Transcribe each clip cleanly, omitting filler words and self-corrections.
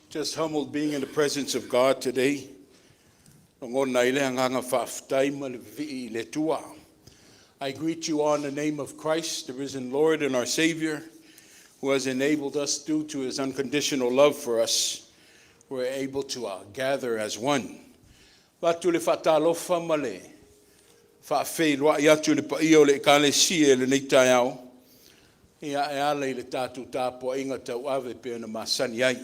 Just humbled being in the presence of God today. Lagona ai le agaga faafetai ma le vivii i le Atua. I greet you all in the name of Christ, the risen Lord and our Savior, who has enabled us due to his unconditional love for us. We're able to gather as one. Avatu le faatalofa ma le faafeiloai atu i le paia o le Ekalesia i lenei taeao, ia e ala i le tatou tapuaiga tauave pei ona masani ai.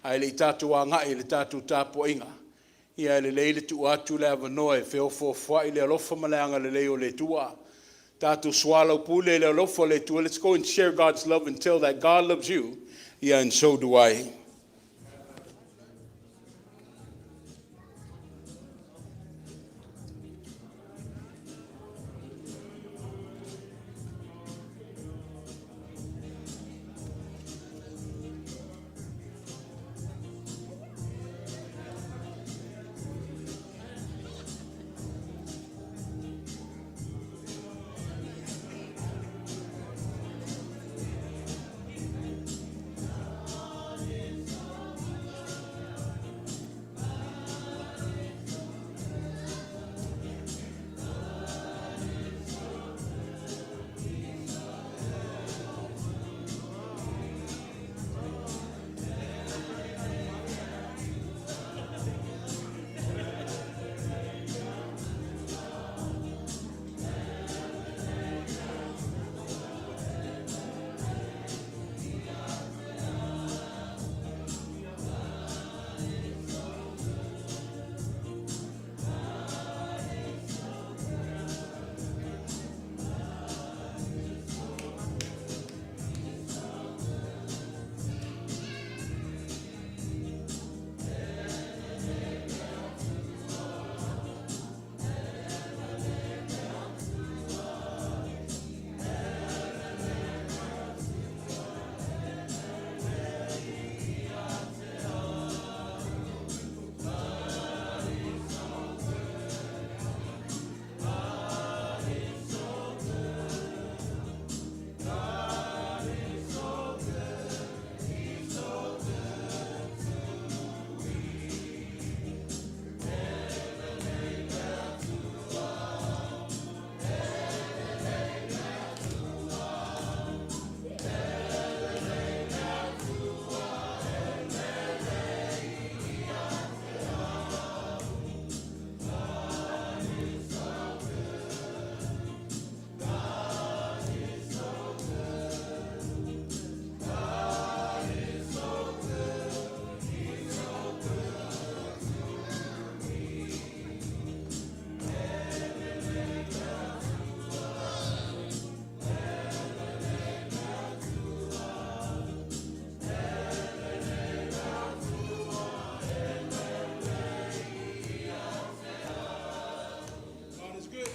Ae le i tatou agai i le tatou tapuaiga, ia e lelei le tuu atu le avanoa e feofoofoai le alofa ma le agalelei o le Atua. Tatou soalaupule i le alofa o le Atua. Let's go and share God's love and tell that God loves you. Yeah, and so do I. God is good.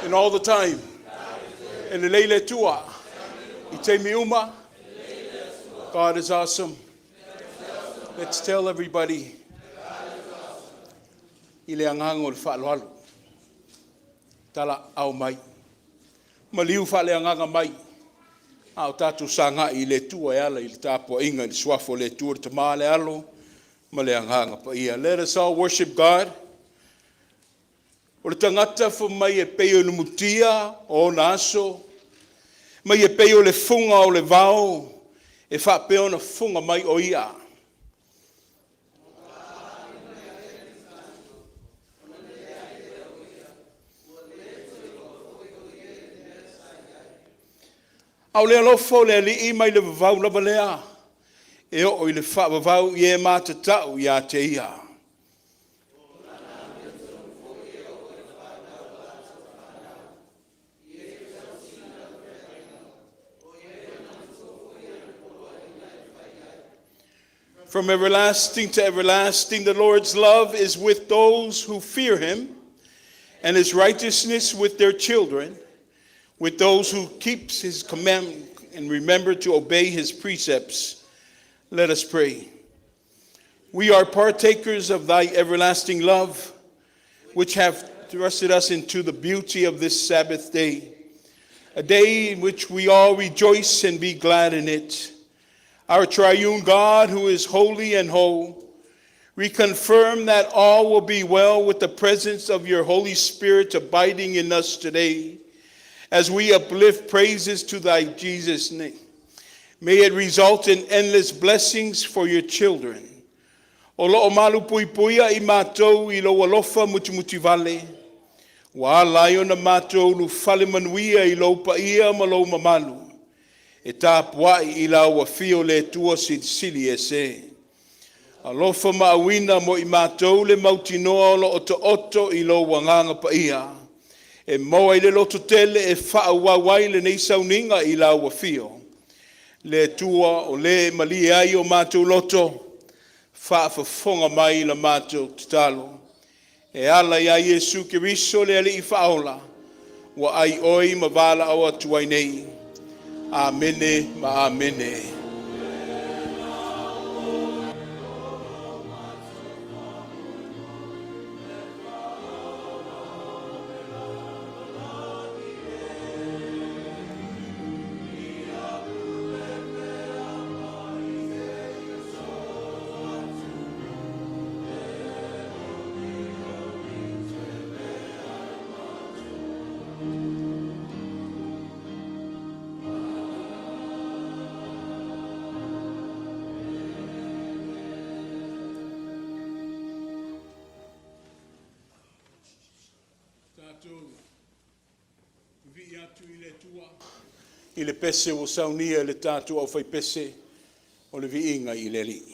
And all the time. E lelei le Atua. I taimi uma. God is awesome. Let's tell everybody. I le agaga o le faaaloalo. Tala aao mai. Maliu faaleagaga mai a o tatou sagai i le Atua e ala i le tapuaiga i le suafa o le Atua, le Tama, le Alo ma le Agaga Paia. Let us all worship God. O le tagata fai mai e pei o le mutia o ona aso, mai e pei o le fuga o le vao, e faapea ona fuga mai o ia. A o le alofa o le Alii mai le vavau lava lea e oo i le faavavau i e matatau ia te Ia. From everlasting to everlasting, the Lord's love is with those who fear him, and his righteousness with their children, with those who keep his commandment and remember to obey his precepts. Let us pray. We are partakers of thy everlasting love, which hath thrusted us into the beauty of this Sabbath day, a day in which we all rejoice and be glad in it. Our triune God, who is holy and whole, reconfirm that all will be well with the presence of your Holy Spirit abiding in us today as we uplift praises to thy Jesus' name. May it result in endless blessings for your children. O loo malu puipuia i matou i lou alofa mutimutivale, ua ala ai ona matou ulufale manuia i lou paia ma lou mamalu, e tapuai i lau afio le Atua Silisili Ese. Alofa ma auina mo i matou le mautinoa o lo o taoto i lou Agaga Paia, e maua ai le lototele e faaauau ai lenei sauniga i lau afio, le Atua o Le e malie ai o matou loto, faafofoga mai i la matou tatalo. E ala ia Iesu Keriso le Alii Faaola, ua ai Oe ma valaau atu ai nei. Amene ma Amene. Tatou vivii atu i le Atua i le pese ua saunia e le tatou aufaipese o le Viiga i le Alii.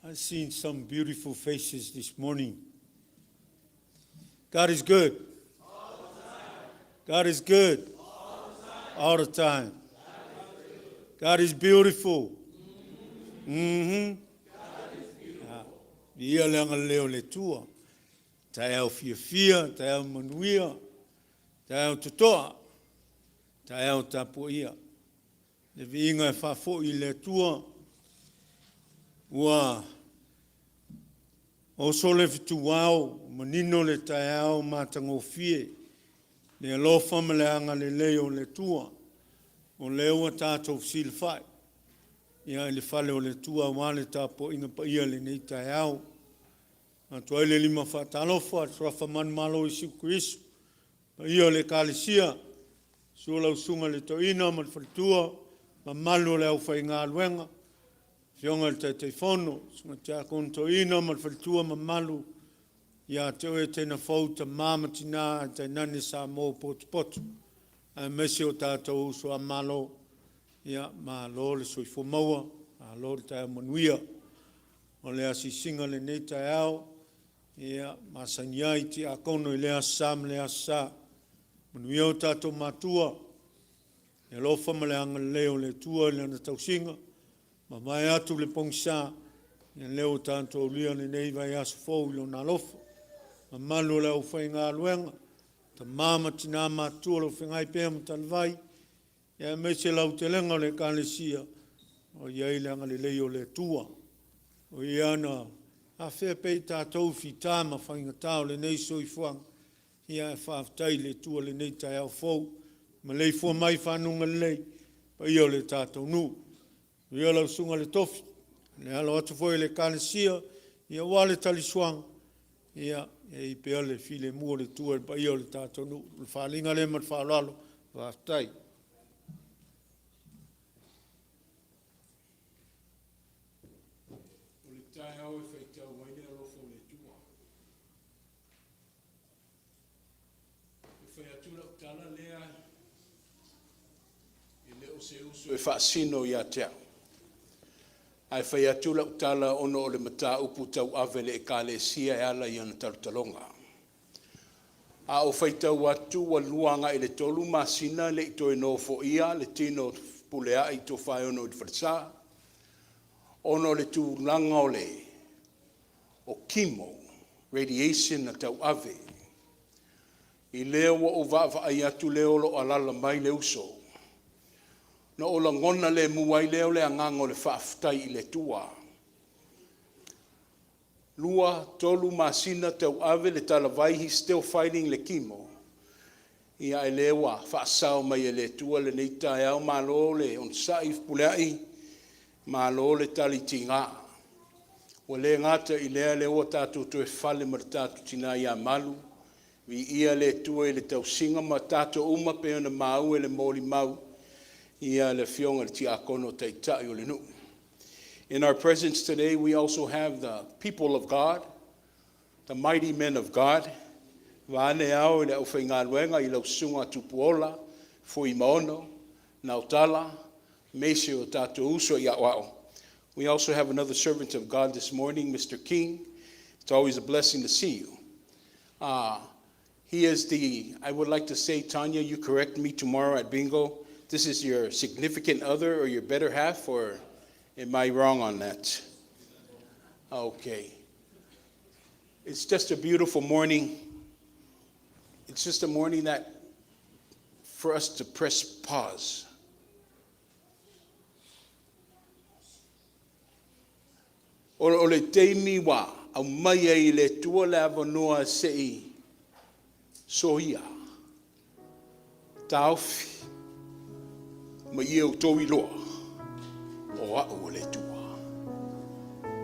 I've seen some beautiful faces this morning. God is good. God is good. All the time. God is beautiful. Viia le agalelei o le Atua. Taeao fiafia, taeao manuia, taeao totoa, taeao tapuaia. Le viiga e faafoi i le Atua, ua oso le fetuao, manino le taeao matagofie, le alofa ma le agalelei o le Atua, o lea ua tatou fesilafai ia i le fale o le Atua aua le tapuaiga paia i lenei taeao. E avatu ai le lima faatalofa i le Suafa manumalo o Iesu Keriso, paia o le Ekalesia, susu lau Susuga i le Toeaina ma le faletua, mamalu o le aufaigaluega, afioga i le Taitaifono, susuga i le Tiakono Toeaina ma le faletua, mamalu ia te oe Teina fou, tama ma tina ae tainane Samoa ua potopoto aemaise o tatou uso a Malo. Ia malo le soifua maua, malo le taeao manuia. O le asiasiga i lenei taeao, ia, masani ai tiakono i lea Aso Sa ma lea Aso Sa. Manuia o tatou matua, le alofa ma le agalelei o le Atua i lana tausiga, mavae atu le pogisa, ia lea ua tatou aulia lenei vaiaso fou i Lona alofa. Mamalu o le aufaigaluega, tama ma tina matutua o lo o feagai pea ma talavai, ia aemaise le lautelega o le Ekalesia, o i ai le agalelei o le Atua. O Ia na afea pea i tatou i fita ma faigata o lenei soifuaga, ia ae faafetai i le Atua i lenei taeao fou, maleifua mai i faguga lelei le paia o le tatou nuu. Viia lau Susuga i le Tofi, le alo atu foi o le Ekalesia aua le tali suaga, ia i ai pea le filemu o le Atua i le paia o le tatou nuu. O le faaaliga lea ma le faaaloalo, faafetai. O le taeao e faitau ai le alofa o le Atua. E fai atu lau tala lea, e le o se uso e faasino ia te au, ae fai atu lau tala ona o le mataupu tauave i le Ekalesia e ala i ona talotaloga. A ou faitau atu ua 2 agai i le 3 masina e le i toe nofoia le tino o Fepuleai Tofaeono i le falesa, ona o le tulaga o le chemo, radiation na tauave. I lea ua ou vaavaai atu lea o lo o alaala mai le uso, na ou lagona lemu ai lea o le agaga o le faafetai i le Atua. 2, 3 masina tauave le talavai, he's still fighting le chemo, ia ae lea ua faasao mai e le Atua lenei taeao. Malo le onosai Fepuleai, malo le tali tiga. Ua le gata i lea, lea ua tatou toe fale ma le tatou tina ia Malu, viia le Atua i le tausiga ma tatou uma pei ona maua i le molimau a le afioga i le Tiakono Taitai o le nuu. In our presence today, we also have the people of God, the mighty men of God. Vaeane ao i le aufaigaluega i lau susuga Tupuola, Fuimaono, Nautala, aemaise o tatou uso i Aoao. We also have another servant of God this morning, Mr. King. It's always a blessing to see you. He is the, I would like to say, Tanya, you correct me tomorrow at bingo. This is your significant other or your better half, or am I wrong on that? Okay. It's just a beautiful morning. It's just a morning that for us to press pause. O le taimi ua aumai ai e le Atua le avanoa se i soia, taofi, ma ia outou iloa, o au o le Atua.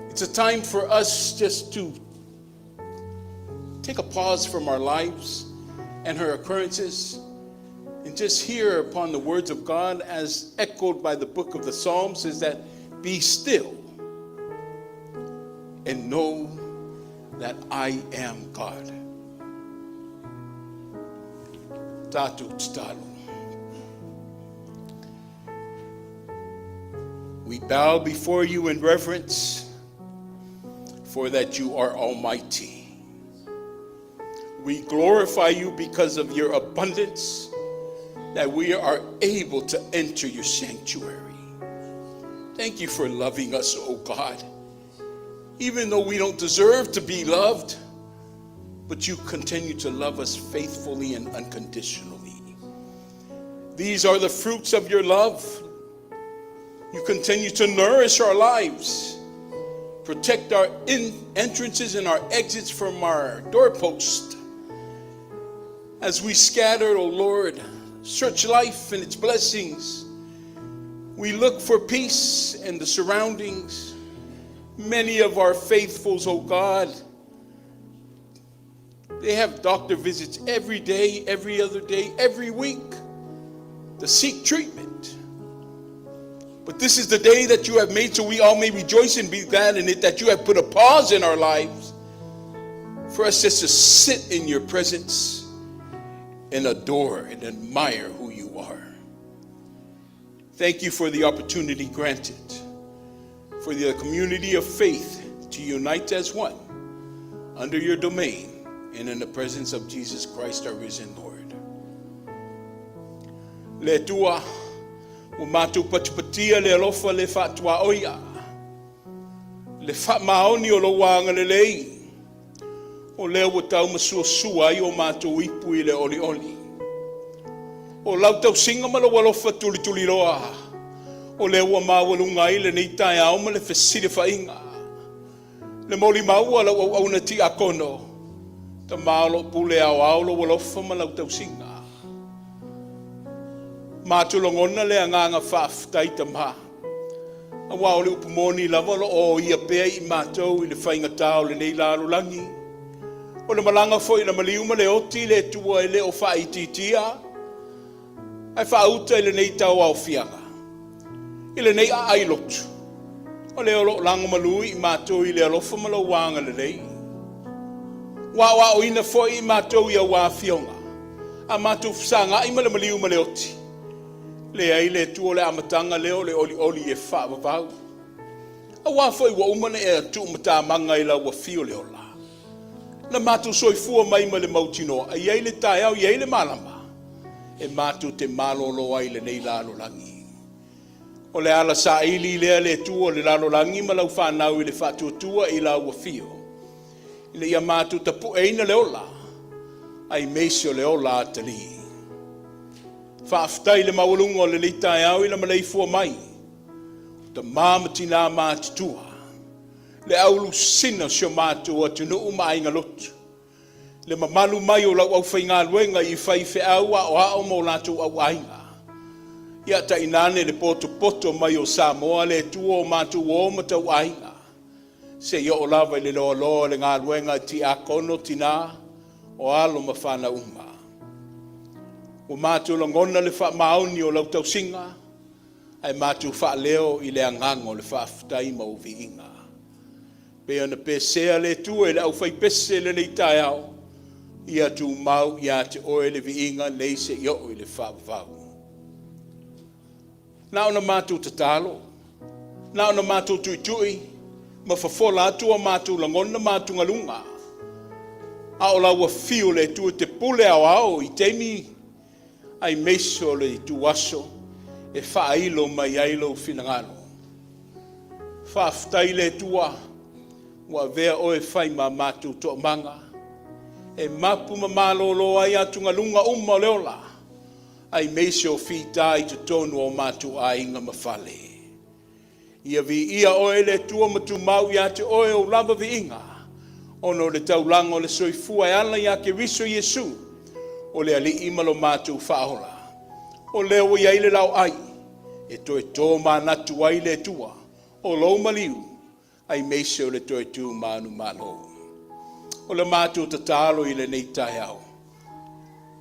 It's a time for us just to take a pause from our lives and her occurrences and just hear upon the words of God as echoed by the book of the Psalms, is that be still and know that I am God. Tatou tatalo. We bow before you in reverence. for that you are almighty. We glorify you because of your abundance, that we are able to enter your sanctuary. Thank you for loving us, O God. Even though we don't deserve to be loved, but you continue to love us faithfully and unconditionally. These are the fruits of your love. You continue to nourish our lives, protect our entrances and our exits from our doorpost. As we scatter, O Lord, search life and its blessings, we look for peace in the surroundings. Many of our faithfuls, O God, they have doctor visits every day, every other day, every week to seek treatment. But this is the day that you have made so we all may rejoice and be glad in it, that you have put a pause in our lives for us just to sit in your presence and adore and admire who you are. Thank you for the opportunity granted for the community of faith to unite as one under your domain and in the presence of Jesus Christ, our risen Lord. Le Atua, ua matou patipatia le alofa le faatuaoia, le faamaoni o lou agalelei, o lea ua taumasuasua ai o matou ipu i le olioli. O lau tausiga ma lou alofa tulituliloa, o lea ua maualuga ai lenei taeao ma le fesilafaiga. Le molimau a lau auauna tiakono, Tama o lo o pule aoao lou alofa ma lau tausiga. Matou lagona le agaga faafetai Tama, aua o le upu moni lava o lo o oia pea i matou i le faigata o lenei lalolagi. O le malaga foi i le maliu ma le oti le Atua e le o faaitiitia, ae faauta i lenei tauaofiaga, i lenei aai lotu, o lea o lo o lagomalu i matou i le alofa ma lou agalelei. Ua aoaoina foi i matou i aua afioga, a matou fesagai ma le maliu ma le oti, leai le Atua o le amataga lea o le olioli e faavavau. Aua foi ua uma ona e tuumatamaga i lau afio le ola. Na matou soifua mai ma le mautinoa, e i ai le taeao, e i ai le malama, e matou te malolo ai i lenei lalolagi. O le ala saili lea le Atua o le lalolagi ma lau fanau i le faatuatua i lau afio, ina ia matou tapueina le ola, aemaise o le ola atalii. Faafetai i le maualuga o lenei taeao i le maleifua mai, o tama ma tina matutua, le aulusiga o si o matou atunuu ma aiga lotu, le mamalu mai o lau aufaigaluega i faifeau aoao ma o latou auaiga, ia tainane le potopoto mai o Samoa le Atua o matou uo ma tauaiga, seia oo lava i le loaloa o le galuega a tiakono, tina, o alo ma fanau uma. Ua matou lagona le faamaoni o lau tausiga, ae matou faaleo i le agaga o le faafetai ma ou viiga. Pei ona pesea le Atua i le aufaipese i lenei taeao, ia tumau ia te oe le viiga nei seia oo i le faavavau. Na ona matou tatalo, na ona matou tuitui ma fofola atu o matou lagona ma atugaluga, a o lau afio le Atua e te pule aoao i taimi aemaise o le ituaso e faailo mai ai lou finagalo. Faafetai i le Atua ua avea oe e fai ma matou toamaga, e mapu ma malolo ai atugaluga uma o le ola, aemaise o fita i totonu o matou aiga ma fale. Ia viia oe le Atua ma tumau ia te oe ou lava viiga, ona o le taulaga o le soifua e ala ia Keriso Iesu, o le Alii ma lo matou Faaola. O lea ua i ai le laoai e toe tomanatu ai le Atua o lou maliu, aemaise o le toe tu manumalo. O le matou tatalo i lenei taeao,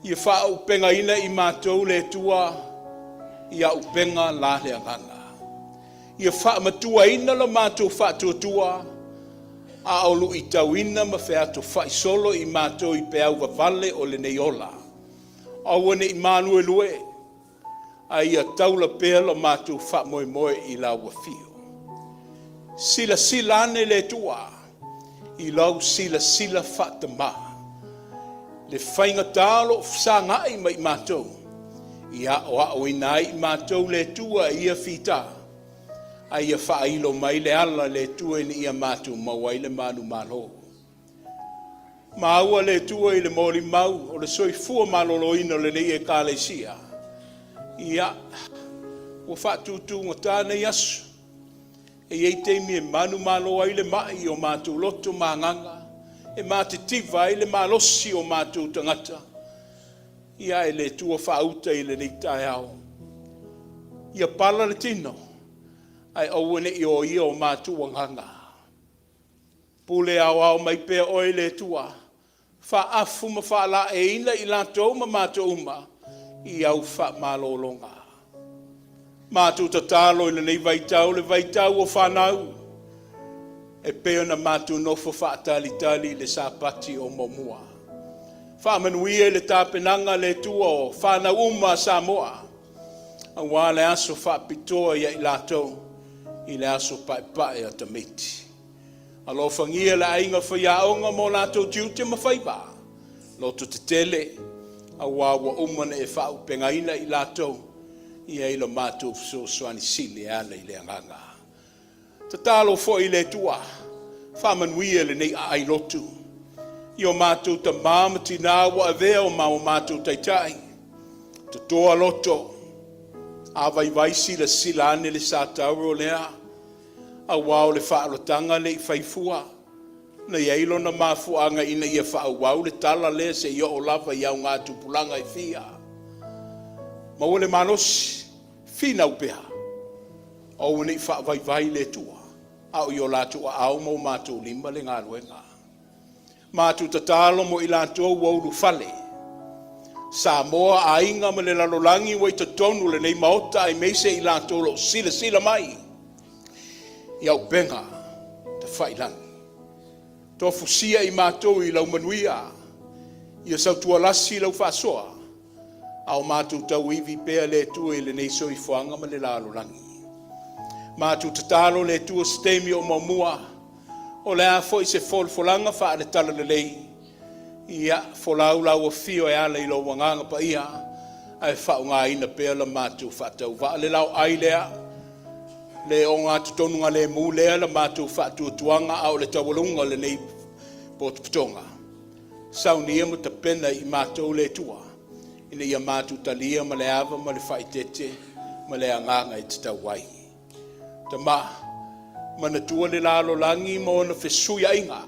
ia faaauupegaina i matou le Atua i auupega la le agaga. Ia faamatuaina lo matou faatuatua, a o luitauina ma featofai solo i matou i peau vavale o lenei ola. Aua ne i maluelue, a ia taula pea lo matou faamoemoe i lau afio. Silasila ane le Atua. I lau silasila faatamā, le faigata o lou fesagai ma i matou, ia aoaoina ai i matou le Atua e ia fita, a ia faailo mai le ala le Atua ina ia matou maua ai le manumalo. Maua le Atua i le molimau o le soifua maloloina o lenei Ekalesia, ia, ua faatutugata nei aso. E i ai taimi e manumalo ai le mai i o matou loto ma agaga, e matitiva ai le malosi o matou tagata. Ia, ae le Atua faauta i lenei taeao, ia pala le tino, ae aua ne i oia o matou agaga. Pule aoao mai pea Oe le Atua, faaafu ma faalaeiina i latou ma matou uma i au faamalologa. Matou tatalo i lenei vaitau, le vaitau o fanau, e pei ona matou nofo faatalitali i le Sapati o muamua. Faamanuia i le tapenaga a le Atua o fanau uma a Samoa aua le aso faapitoa ia i latou i le aso paepae o tamaiti. Alofagia le aiga faiaoga ma o latou tiute ma faiva, lototetele, aua ua uma ona e faaauupegaina i latou i lo matou fesoasoani sili e ala i le Agaga. Tatalo foi i le Atua, faamanuia lenei aai lotu i o matou tama ma tina ua avea ma o matou taitai, totoa loto, a vaivai silasila ane le sa tauro lea, aua o le faaolataga e le i fai fua, na i ai lona mafuaaga ina ia faaauau le tala lea seia oo lava i augatupulaga e fia. Maua le malosi, finau pea, aua ne i faavaivai le Atua, a o i o latou aao ma o matou lima le galuega. Matou tatalo mo i latou ua ulufale, Samoa, aiga ma le lalolagi ua i totonu o lenei Maota aemaise i latou o lo o silasila mai i auupega tafailagi. Tofusia i matou i lau manuia, ia sautualasi lau faasoa, a o matou tauivi pea le Atua i lenei soifuaga ma le lalolagi. Matou tatalo le Atua i se taimi o muamua, o le a foi se folafolaga faale-Talalelei, ia folau lau afio e ala i lou Agaga Paia, ae faaaogaina pea la matou faatauvaa, le laoai lea, le ogatotonugalemu lea la matou faatuatuaga, a o le taualuga o lenei potopotoga, saunia ma tapena i matou le Atua, ina ia matou talia ma le ava ma le faaeteete ma le agaga e tatau ai. Tama, manatua le lalolagi ma ona fesuiaiga.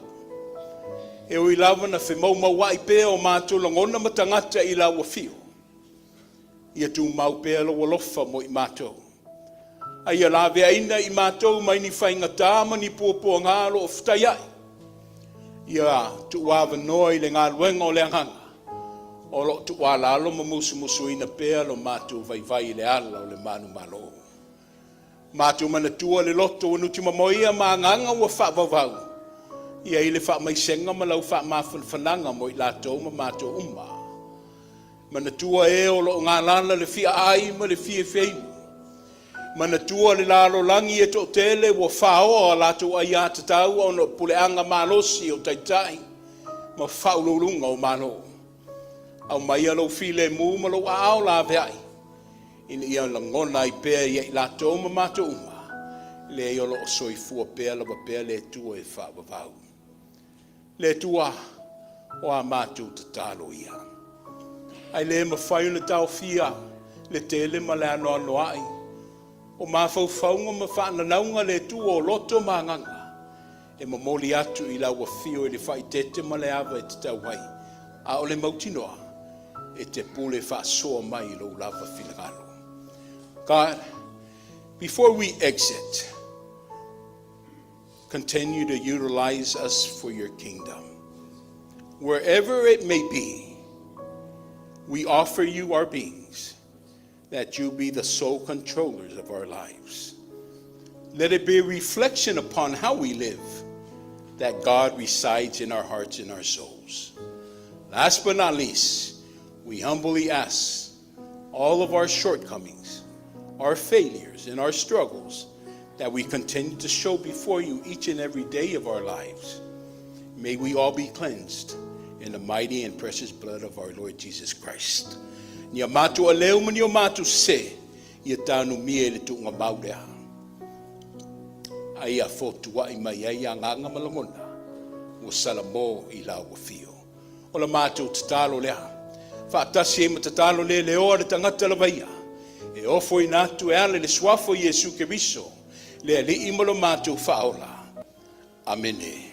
E ui lava ina femoumouai pea o matou lagona ma tagata i lau afio, ia tumau pea lou alofa mo i matou, a ia laveaina i matou mai ni faigata ma ni puapuaga o lo o fetaiai. Ia tuuavanoa i le galuega o le Agaga o lo o tuualalo ma musumusuina pea lo matou vaivai i le ala o le manumalo. Matou manatua le loto ua nutimomoia ma agaga ua faavauvau, e i ai le faamaisega ma lau faamafanafanaga mo i latou ma matou uma. Manatua e o lo o galala le fiaai ma le fia feinu. Manatua le lalolagi e toatele ua faoa a latou aiatatau ona o puleaga malosi o taitai ma faauluuluga o Malo. Aumaia lou filemu ma lou aao laveai ina ia lagona ai pea e i latou ma matou uma, leai o lo o soifua pea lava pea le Atua e faavavau. Le Atua, o a matou tatalo ia, ae le mafai ona taofia le tele ma le anoanoai o mafaufauga ma faananauga le Atua o loto ma agaga e momoli atu i lau afio i le faaeteete ma le ava e tatau ai, a o le mautinoa e te pule faasoa mai i lou lava finagalo. God, before we exit, continue to utilize us for your kingdom. Wherever it may be, we offer you our beings, that you be the sole controllers of our lives. Let it be a reflection upon how we live that God resides in our hearts and our souls. Last but not least, we humbly ask all of our shortcomings, our failures, and our struggles that we continue to show before you each and every day of our lives. May we all be cleansed in the mighty and precious blood of our Lord Jesus Christ. Ni a matou aleu ma ni o matou sesē, ia tanumia i le tuugamau lea. A ia fotuai mai ai agaga ma lagona, ua salamo i lau afio. O le matou tatalo lea, faatasi ai ma tatalo leleoa a le tagata lava ia, e ofoina atu e ala i le Suafa o Iesu Keriso, le Alii ma lo matou Faaola. Amene.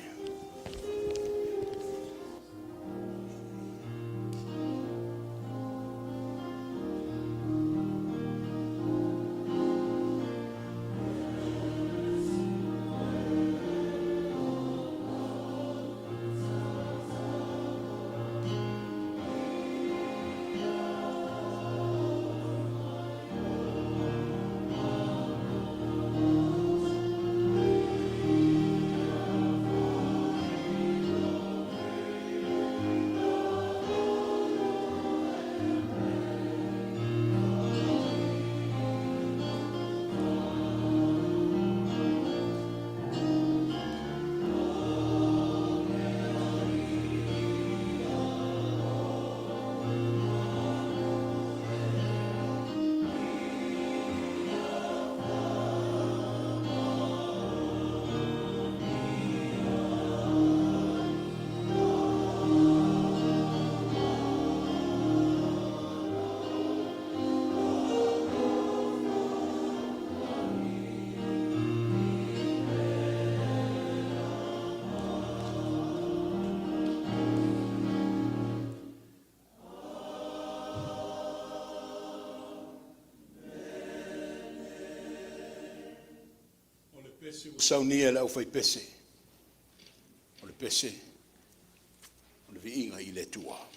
O le pese ua saunia e le aufaipese, o le pese o le viiga i le Atua.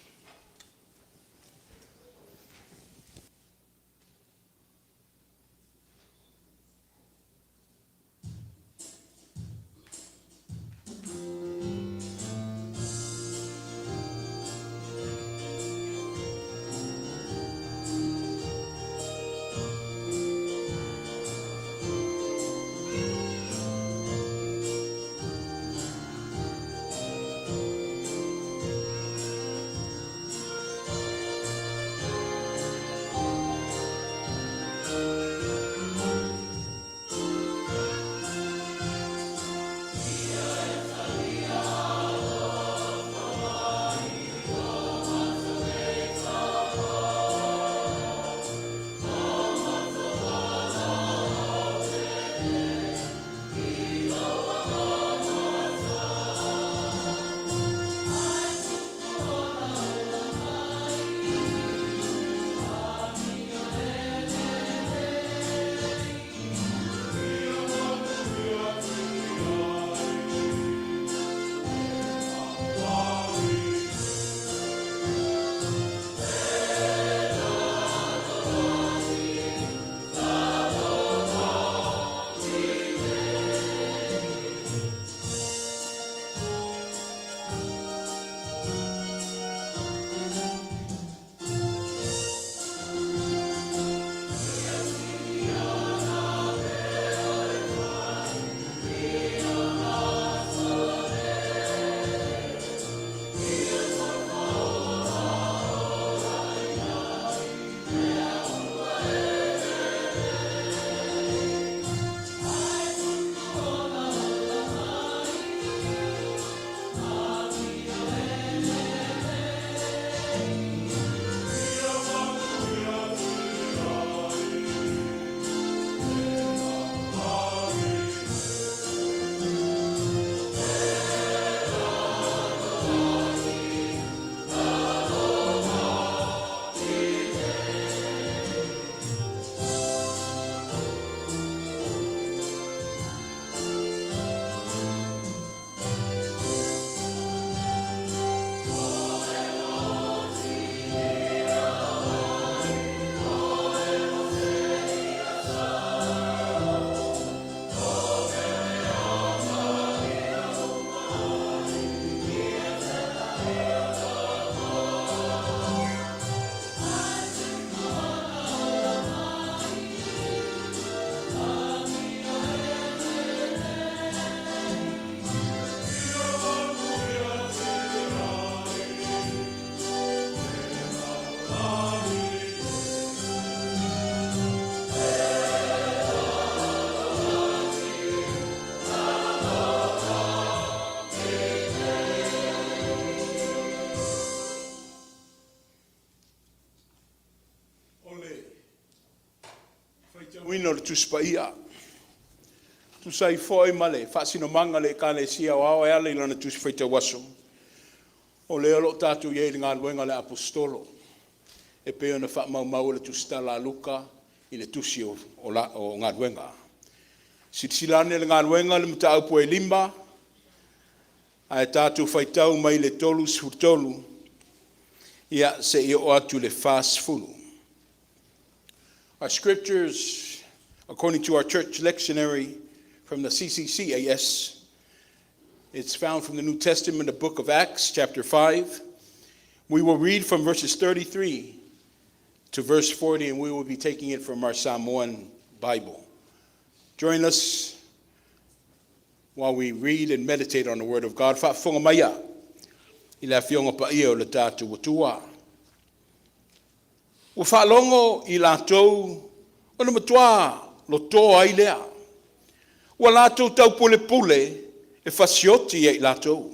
Faitauina o le Tusi Paia. E tusa ai foi ma le faasinomaga a le Ekalesia Aoao e ala i lana Tusi Faitau Aso, o lea o lo o tatou i ai i le galuega a le Aposetolo e pei ona faamaumau e le Tusitala a Luka i le Tusi o Galuega. Silasila ane i le galuega i le mataupu e 5 ae tatou faitau mai le 33 seia oo atu i le 40. Our scriptures, according to our church lectionary from the CCCAS, it's found from the New Testament, the book of Acts, chapter 5. We will read from verses 33 to verse 40, and we will be taking it from our Samoan Bible. Join us while we read and meditate on the Word of God. Faafofoga maia i le Afioga Paia o le tatou Atua. Ua faalogo i latou ona matua loto ai lea, ua latou taupulepule e fasioti ia i latou.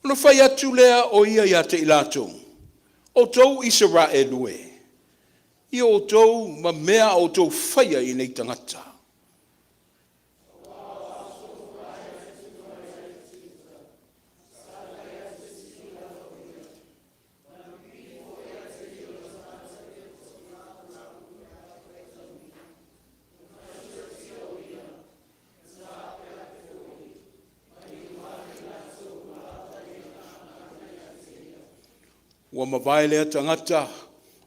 Ona fai atu lea o ia ia te i latou, “Outou Isaraelu e, i outou ma mea a outou faia i nei tagata. Ua mavae lea tagata,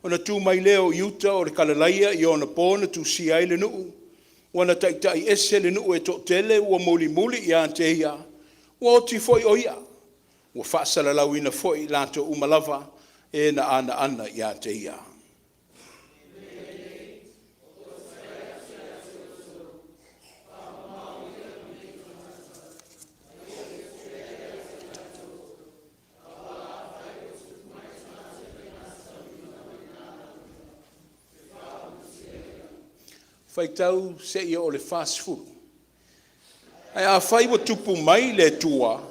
ona tu mai lea o Iuta o le Kalaleia i ona po na tusia ai le nuu, ua na taitai ese le nuu e toatele ua mulimuli ia te ia, ua oti foi o ia, ua faasalalauina foi i latou uma lava e na anaana ia te ia. Faitau seia oo i le 40. Ae afai ua tupu mai le Atua,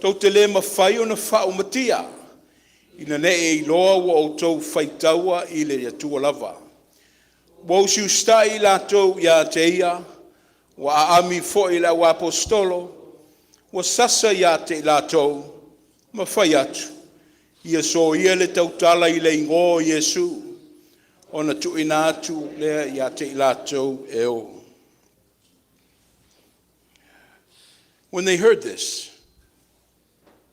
tou te le mafai ona faaumatia, ina ne i iloa ua outou faitaua i le Atua lava. Ua usiusitai i latou ia te ia, ua aami foi i le auaposeitolo, ua sasa ia te i latou, ma fai atu, ia soia le tautala i le igoa o Iesu, ona tuuina atu lea ia te i latou e ou. When they heard this,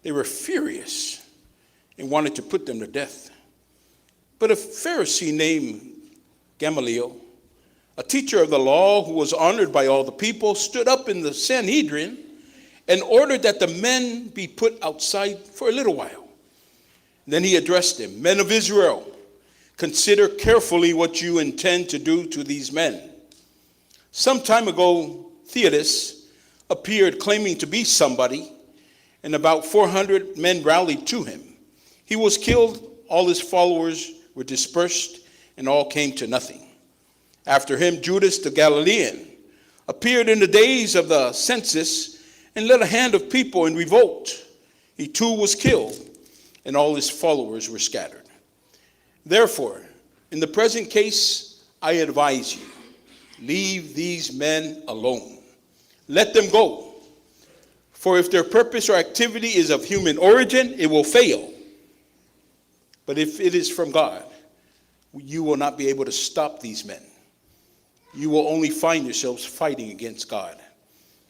they were furious and wanted to put them to death. But a Pharisee named Gamaliel, a teacher of the law who was honored by all the people, stood up in the Sanhedrin and ordered that the men be put outside for a little while. Then he addressed them: “Men of Israel, consider carefully what you intend to do to these men. Some time ago, Theudas appeared claiming to be somebody, and about 400 men rallied to him. He was killed, all his followers were dispersed, and all came to nothing. After him, Judas the Galilean appeared in the days of the census and led a hand of people in revolt. He too was killed, and all his followers were scattered. Therefore, in the present case, I advise you leave these men alone. Let them go. For if their purpose or activity is of human origin, it will fail. But if it is from God, you will not be able to stop these men. You will only find yourselves fighting against God.”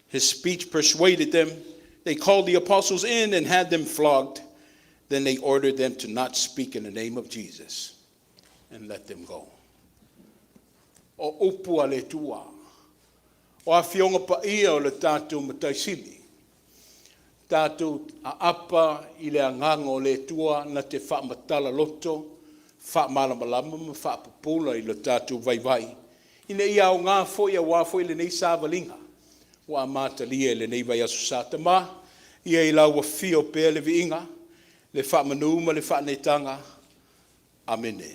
His speech persuaded them. They called the apostles in and had them flogged. Then they ordered them to not speak in the name of Jesus and let them go. O upu a le Atua. O afioga paia o le tatou Matai Sili, tatou aapa i le agaga o le Atua na te faamatala loto, faamalamalama ma faapupula i lo tatou vaivai, ina ia aoga foi aua foi lenei savaliga ua amatalia i lenei vaiaso. Sa. Tama, ia i lau afio pea le viiga. le faamanu ma le faaneetaga. Amene.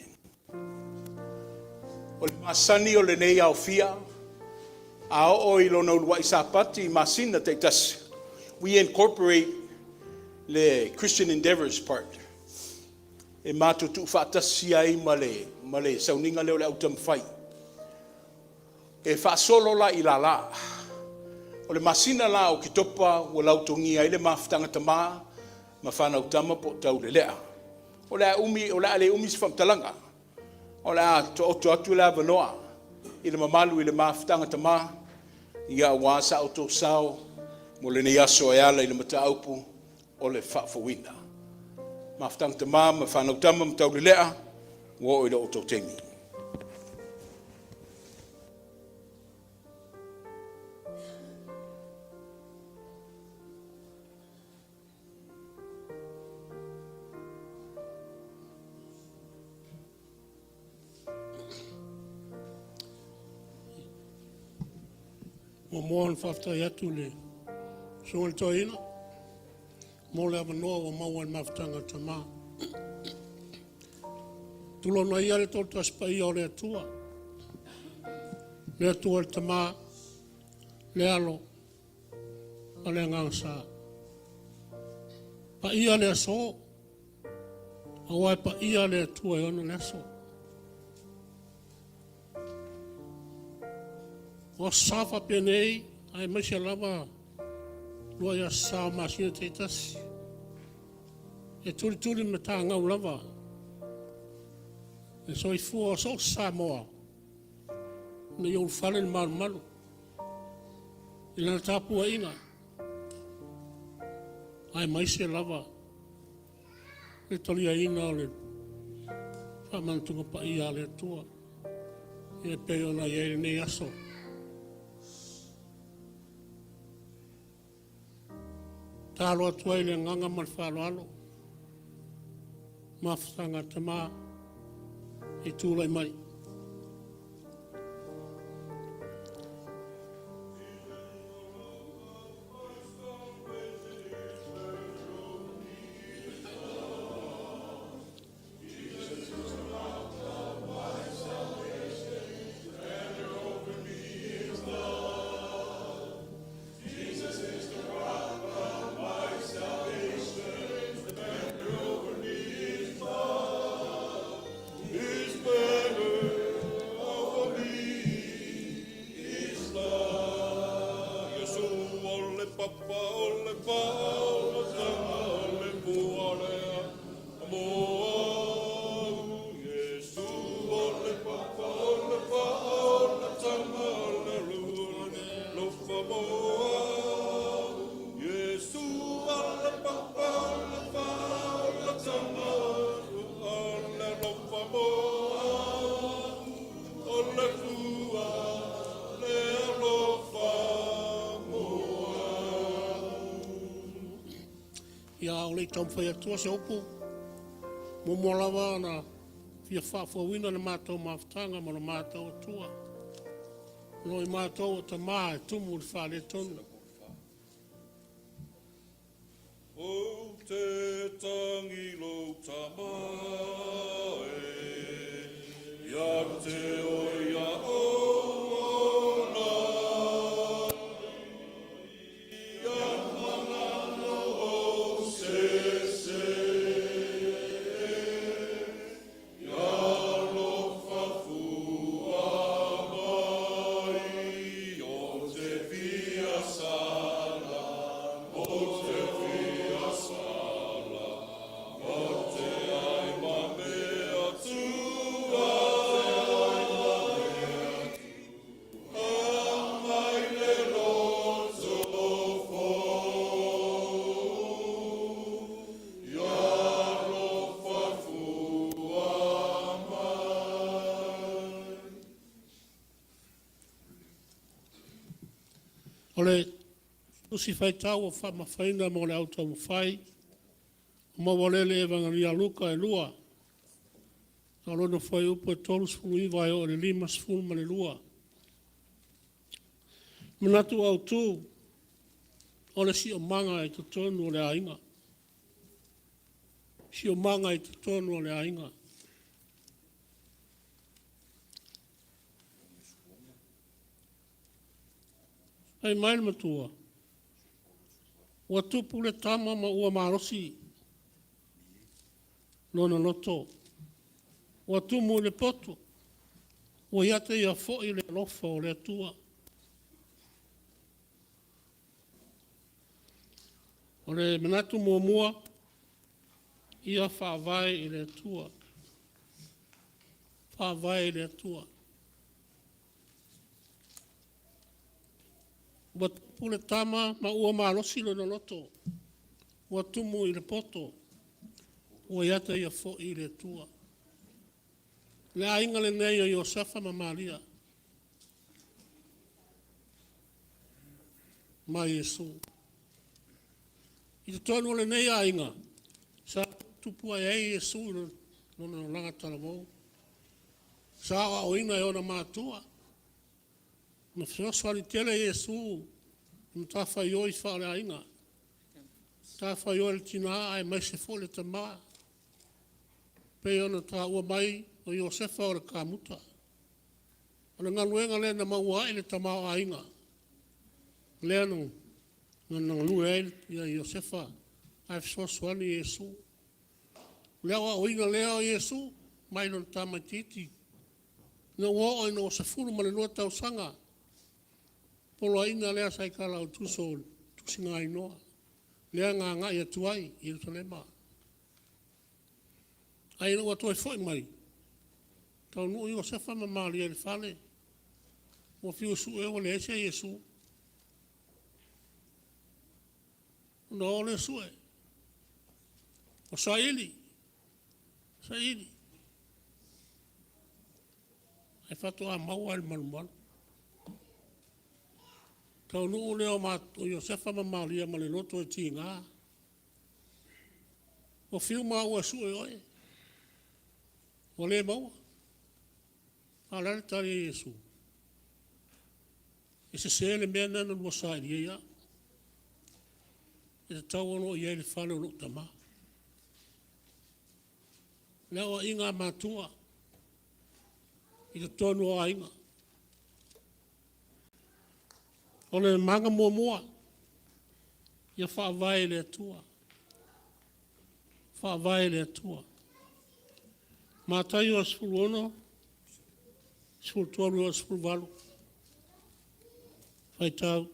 O le masani o lenei aofia, a oo i lona uluai Sapati i masina taitasi, we incorporate le Christian Endeavors part e matou tuufaatasi ai ma le ma le sauniga lea o le Au Taumafai. E faasolo la i lala. O le masina la o Oketopa ua lautogia ai le mafutaga tama ma fanau tama po o taulelea. O le a umi, o le a le umi se faamatalaga, o le a taoto atu le avanoa i le mamalu i le mafutaga tama aua sa outou sao mo lenei aso e ala i le mataupu o le faafouina. Mafutaga tama ma fanau tama ma taulelea, ua oo i lo outou taimi. Muamua ona faafetai atu i le Susuga i le Toeaina mo le avanoa ua maua e le Mafutaga a Tama. Tulouna ia le toatasi paia o le Atua, le Atua le Tama, le Alo ma le Agaga Sa. Paia le aso, aua e paia le Atua e ona le aso. O Aso Sa faapenei, aemaise lava uluai Aso Sa o masina taitasi, e tulituli matagau lava le soifua o so o se Samoa ina ia ulufale le malumalu i lana tapuaiga, aemaise lava le taliaina o le faamanatuga paia a le Atua e pei ona i ai lenei aso. E tatalo atu ai i le agaga ma le faaaloalo, mafutaga a tama i tulai mai. Ia, a o le i taumafai atua se upu, muamua lava ona fia faafouina le matou mafutaga ma lo matou Atua, o lo o matou o tama e tumu i le faaletonu. Ou te tangi lou tama e, ia te oe ia ou ona, ia mana ou sese, ia alofa fua mai, o te fia sala, o te fia sala, ma te ai ma mea tua, mai le loto fou, ia alofa fua mai. O le Tusi Faitau ua faamamafaina mo le Au Taumafai, maua lea i le Evagenia a Luka e 2, o lona fuaiupu e 39 e oo i le 52. Manatu autu o le siomaga i totonu o le aiga. siomaga i totonu o le aiga. Fai mai le matua, ua tupu le tama ma ua malosi lona loto, ua tumu i le poto, ua ia te ia foi le alofa o le Atua. O le manatu muamua, ia faavae i le Atua. Faavae i le Atua. Ua tupu le tama ma ua malosi lona loto, ua tumu i le poto, ua ia te ia foi le Atua. Le aiga lenei o Iosefa ma Maria ma Iesu. I totonu o lenei aiga, sa tupu ae ai Iesu i lona olaga talavou. Sa aoaoina e ona matua, ma fesoasoani tele Iesu i matafaioi faale-aiga, matafaioi a le tina aemaise foi le tama. E pei ona taua mai o Iosefa o le kamuta. O le galuega lea na maua ai le tamaoaiga, lea na galue ai Iosefa ae fesoasoani Iesu. O le aoaoina lea o Iesu mai lona tamaitiiti ina ua oo ina ua 12 tausaga, poloaiga lea sa i Failautusi o le tusigaigoa, lea na agai atu ai i Ierusalema. Ae ina ua toe foi mai, taunuu Iosefa ma Maria i le fale, ua fiu e sue ua leai se Iesu. Ona o lea sue, ua saili, saili, ae faatoa maua lava i le malumalu. Taunuu lea o Iosefa ma Maria ma le loto e tiga, ua fiu maua e sue oe, ua le maua. A o le a le tali a Iesu? E sese le mea lena na lua saili ai au. E tatau ona ou i ai i le fale o lou Tama. O le aoaiga a matua i totonu o aiga. O le vaega muamua, ia faavae i le Atua, faavae i le Atua. Mataio 16, 13 i le 18, faitau.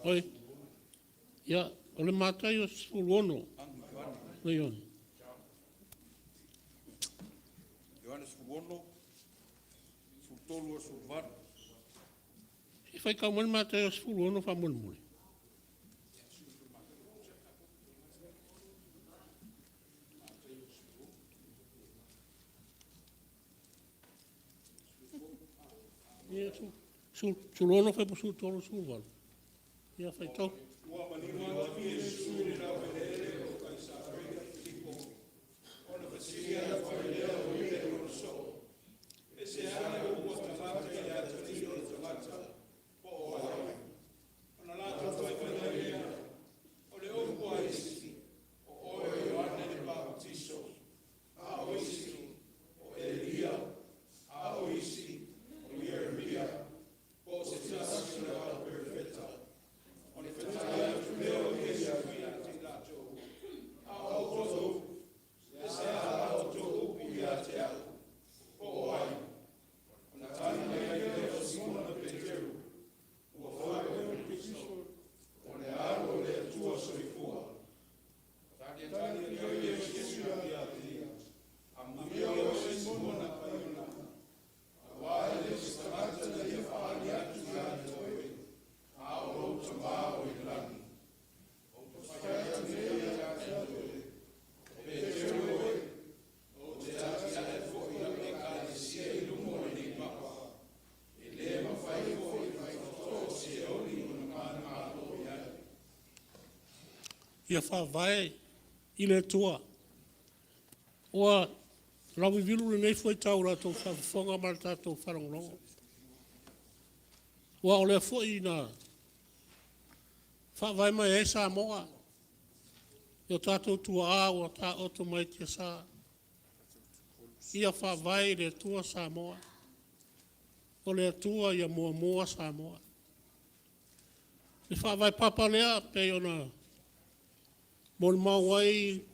Oi, ia, o le Mataio 16, Ioane. Ioane 16, 13 e 18. Se i faitau mai le Mataio 16 faamolemole. Ia, 16 fai po 13, 18. Ia, faitau. Ia faavae i le Atua. Ua lauivilu lenei fuaitau i la outou faafofoga ma le tatou faalogologo. Aua o lea foi na faavae mai ai Samoa e o tatou tuaa ua taooto mai tiasa, ia faavae i le Atua Samoa. O le Atua ia muamua Samoa. Le faavae papa lea e pei ona molimau ai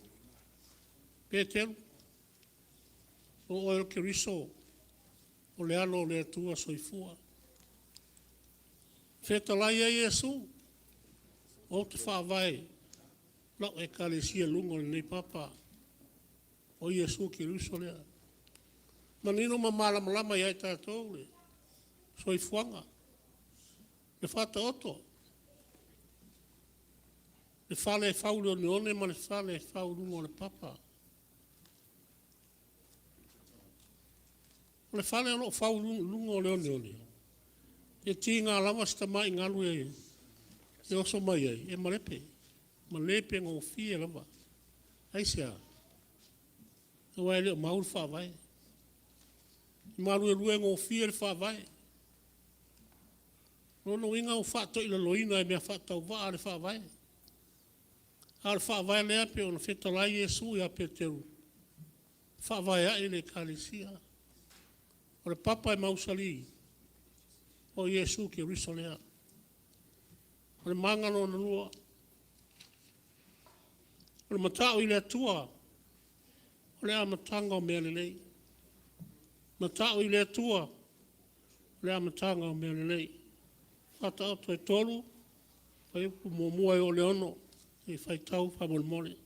Peteru, o oe o le Keriso o le Alo o le Atua Soifua. Fetalai ai Iesu, ou te faavae lau Ekalesia i luga o lenei papa, o Iesu Keriso lea. E manino ma malamalama ia i tatou le soifuaga, le Faataoto, le fale e fau i le oneone ma le fale e fau i luga o le papa. O le fale o lo o fau i luga o le oneone, e tiga lava si tamai galu e oso mai ai e malepe, malepe gofie lava. Aisea? Aua e le o mau le faavae. E maluelue gofie le faavae. O lona uiga ua faatoilaloina e mea faatauvaa le faavae. A o le faavae lea e pei ona fetalai Iesu ia Peteru, faavae ai le Ekalesia. O le papa e mausali, o Iesu Keriso lea. O le maga lona lua, o le matau i le Atua o le amataga o mea lelei. Matau i le Atua o le amataga o mea lelei. Faataoto e 3, fuaiupu 1 e oo i le 6, se i faitau faamolemole.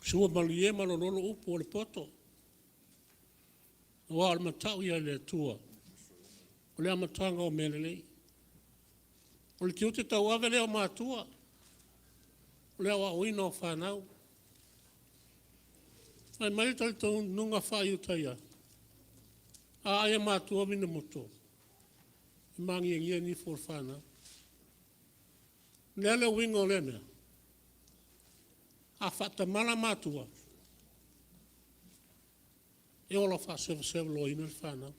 Sua malie ma lololo upu a le poto, aua o le matau i ai i le Atua, o le amataga o mea lelei. O le tiute tauave lea o matua, o le aoaoina o fanau. Fai mai le talitonuga faa-Iutaia, a aai e matua minamoto, e magiagia nifo o le fanau. O le a le uiga o lea mea? A faatamala matua, e ola faasevasevaloaina le fanau.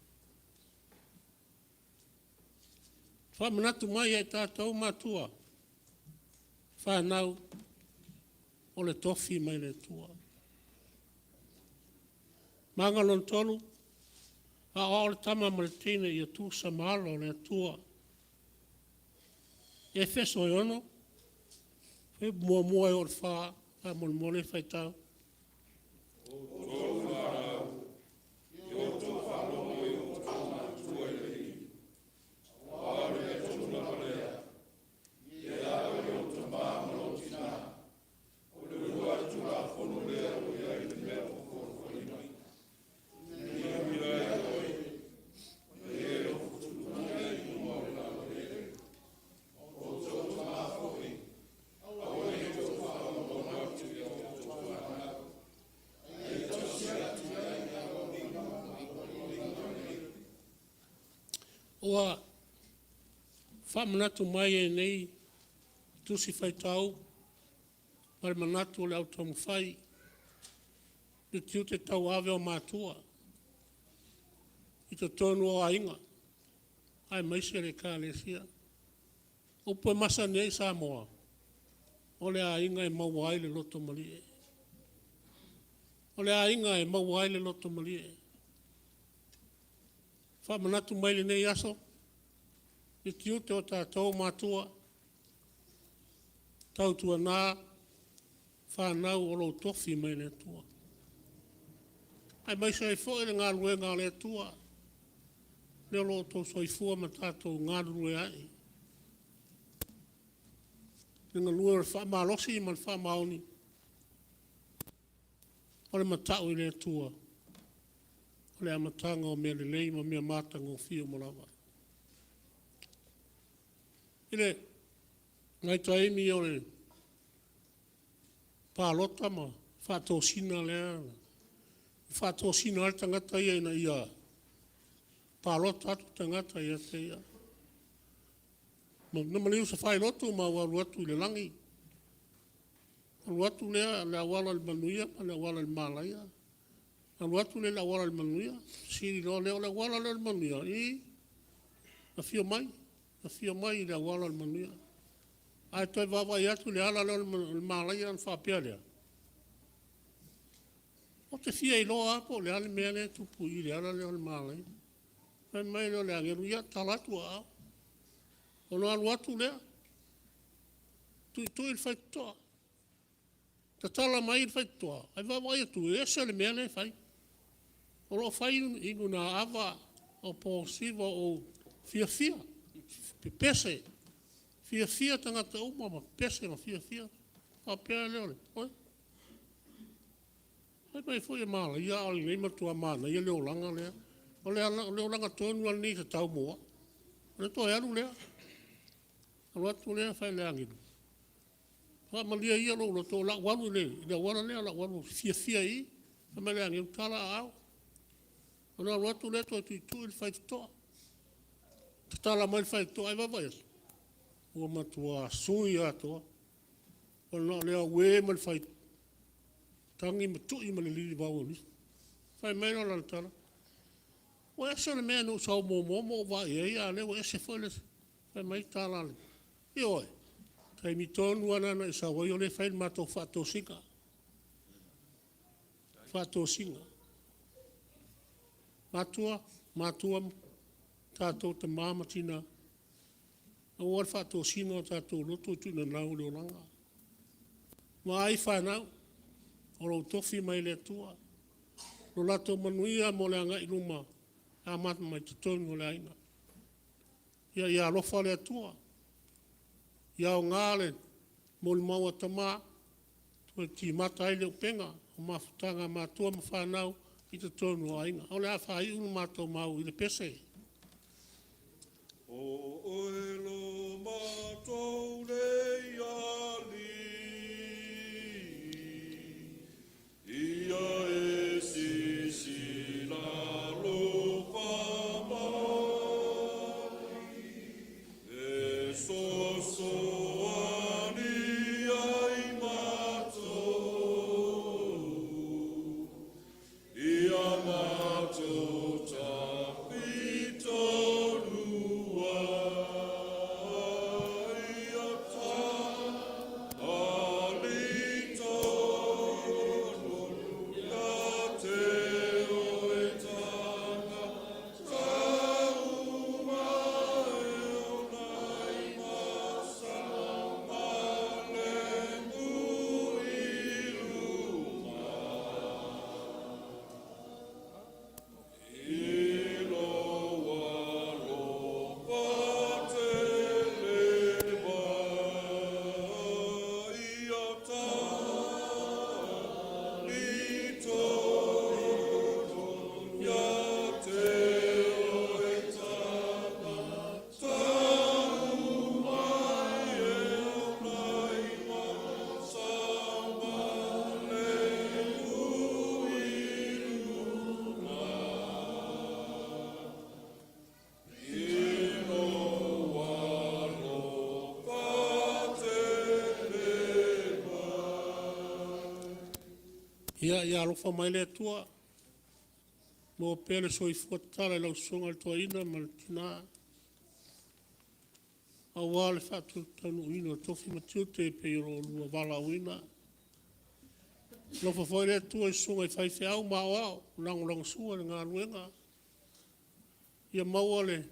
Faamanatu mai ia i tatou matua, fanau o le tofi mai le Atua. Maga lona tolu, aoao le tama ma le teine ia tusa ma ala o le Atua. Efeso e 6, fuaiupu 1 e oo i le 4, faamolemole faitau. Ua faamanatu mai e lenei Tusi Faitau ma le manatu o le au taumafai le tiute tauave o matua i totonu o aiga aemaise le Ekalesia. O upu e masani ai Samoa, o le aiga e maua ai le loto malie. O le aiga e maua ai le loto malie. Faamanatu mai lenei aso i tiute o tatou matua, tautuana fanau o lo o tofi mai le Atua, aemaise ai foi le galuega a le Atua lea o lo o outou soifua ma tatou galulue ai, le galue o le faamalosi ma le faamaoni, o le matau i le Atua, o le amataga o mea lelei ma mea matagofie uma lava. I le vaitaimi o le palota ma faatosina lea na faatosina ai le tagata ia ina ia palota atu le tagata ia te ia. Na maliu safailotu ma ou alu atu i le lagi, alu atu lea i le auala o le manuia ma le auala o le malaia. Alu atu lea i le auala o le manuia, fesili loa lea, o le auala lea o le manuia? Ii. Afio mai, afio mai i le auala o le manuia. Ae toe vaavaai atu i le ala lea o le malaia ona faapea lea, ou te fia iloa lava po o le a le mea lea e tupu i le ala lea o le malaia. Fai mai lea o le agelu, ia tala atu aao. Ona alu atu lea, tuitui le faitotoa, tatala mai le faitotoa, ae vaavaai atu e ese le mea lea e fai. O lo o fai inugāava o posiva o fiafia, pepese, fiafia tagata uma ma pepese ma fiafia. Faapea lea, oi, fai mai foi e malaia, a o lenei e matua manaia le olaga lea. O le olaga tonu lava lenei e tatau mo au. Ona toe alu lea, alu atu lea fai i le agelu, faamalie ia lou loto o le a ou alu i le auala lea o le a ou alu e fiafia i i. Fai mai le agelu, tala aao. Ona alu atu lea toe tuitui le faitotoa, tatala mai le faitotoa. Ae vaavaai atu, ua matua sui atoa. Ua na o le auē ma le faitagi ma tui ma le lilivau o nisi. Fai mai lea o lana tala, ua ese le mea na ou sau muamua ma ou vaai i ai, a o lea ua ese foi le isi. Fai mai tala a le… Ioe, o le taimi tonu lava lena na e sau ai o lea e fai le matou faatosina, faatosina. Matua, matua, tatou tama ma tina, aua le faatosina o tatou loto e tuunanau i le olaga. Vaai fanau, o lou tofi mai le Atua, lo latou manuia mo le agai i luma e amata mai totonu o le aiga. Ia alofa le Atua, ia aoga le molimau a tama e toe timata ai le upega o mafutaga a matua ma fanau i totonu o aiga. O le a faaiu le matou mau i le pese. O oe lo matou nei Alii, ia e sisila alofa mai, e sosoani ai matou, ia matou tafitonuai, ia talitonu ia te oe tagata uma e ona i masaogalemu i luma. I lou alofa tele mai, ia talitonu ia te oe tagata uma e ona i masaogalemu i luma. I lou alofa tele mai. Ia alofa mai le Atua, maua pea le soifua tatala i lau susuga i le toeaina ma le tina, aua le faataunuuina o tofi ma tiute e pei o lo oulua valaauina. Alofa foi le Atua i susuga i faifeau ma aoao e lagolagosua i le galuega. Ia maua le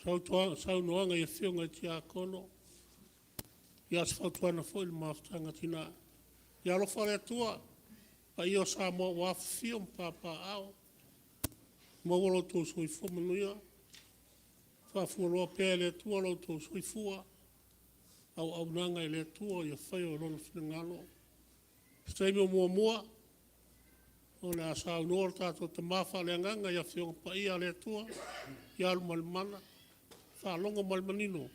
saunoaga i afioga i Tiakono, ia o se fautuaga foi i le mafutaga a tina. Ia alofa le Atua i le paia o Samoa ua afifio ma papaaao, maua lo outou soifua manuia, faafualoa pea e le Atua lo outou soifua ma auaunaga i le Atua ia faia Lona finagalo. O se taimi o muamua, o le a saunoa le tatou Tama Faaleagaga i Afioga Paia a le Atua ia Alumalemala, faalogo ma le manino,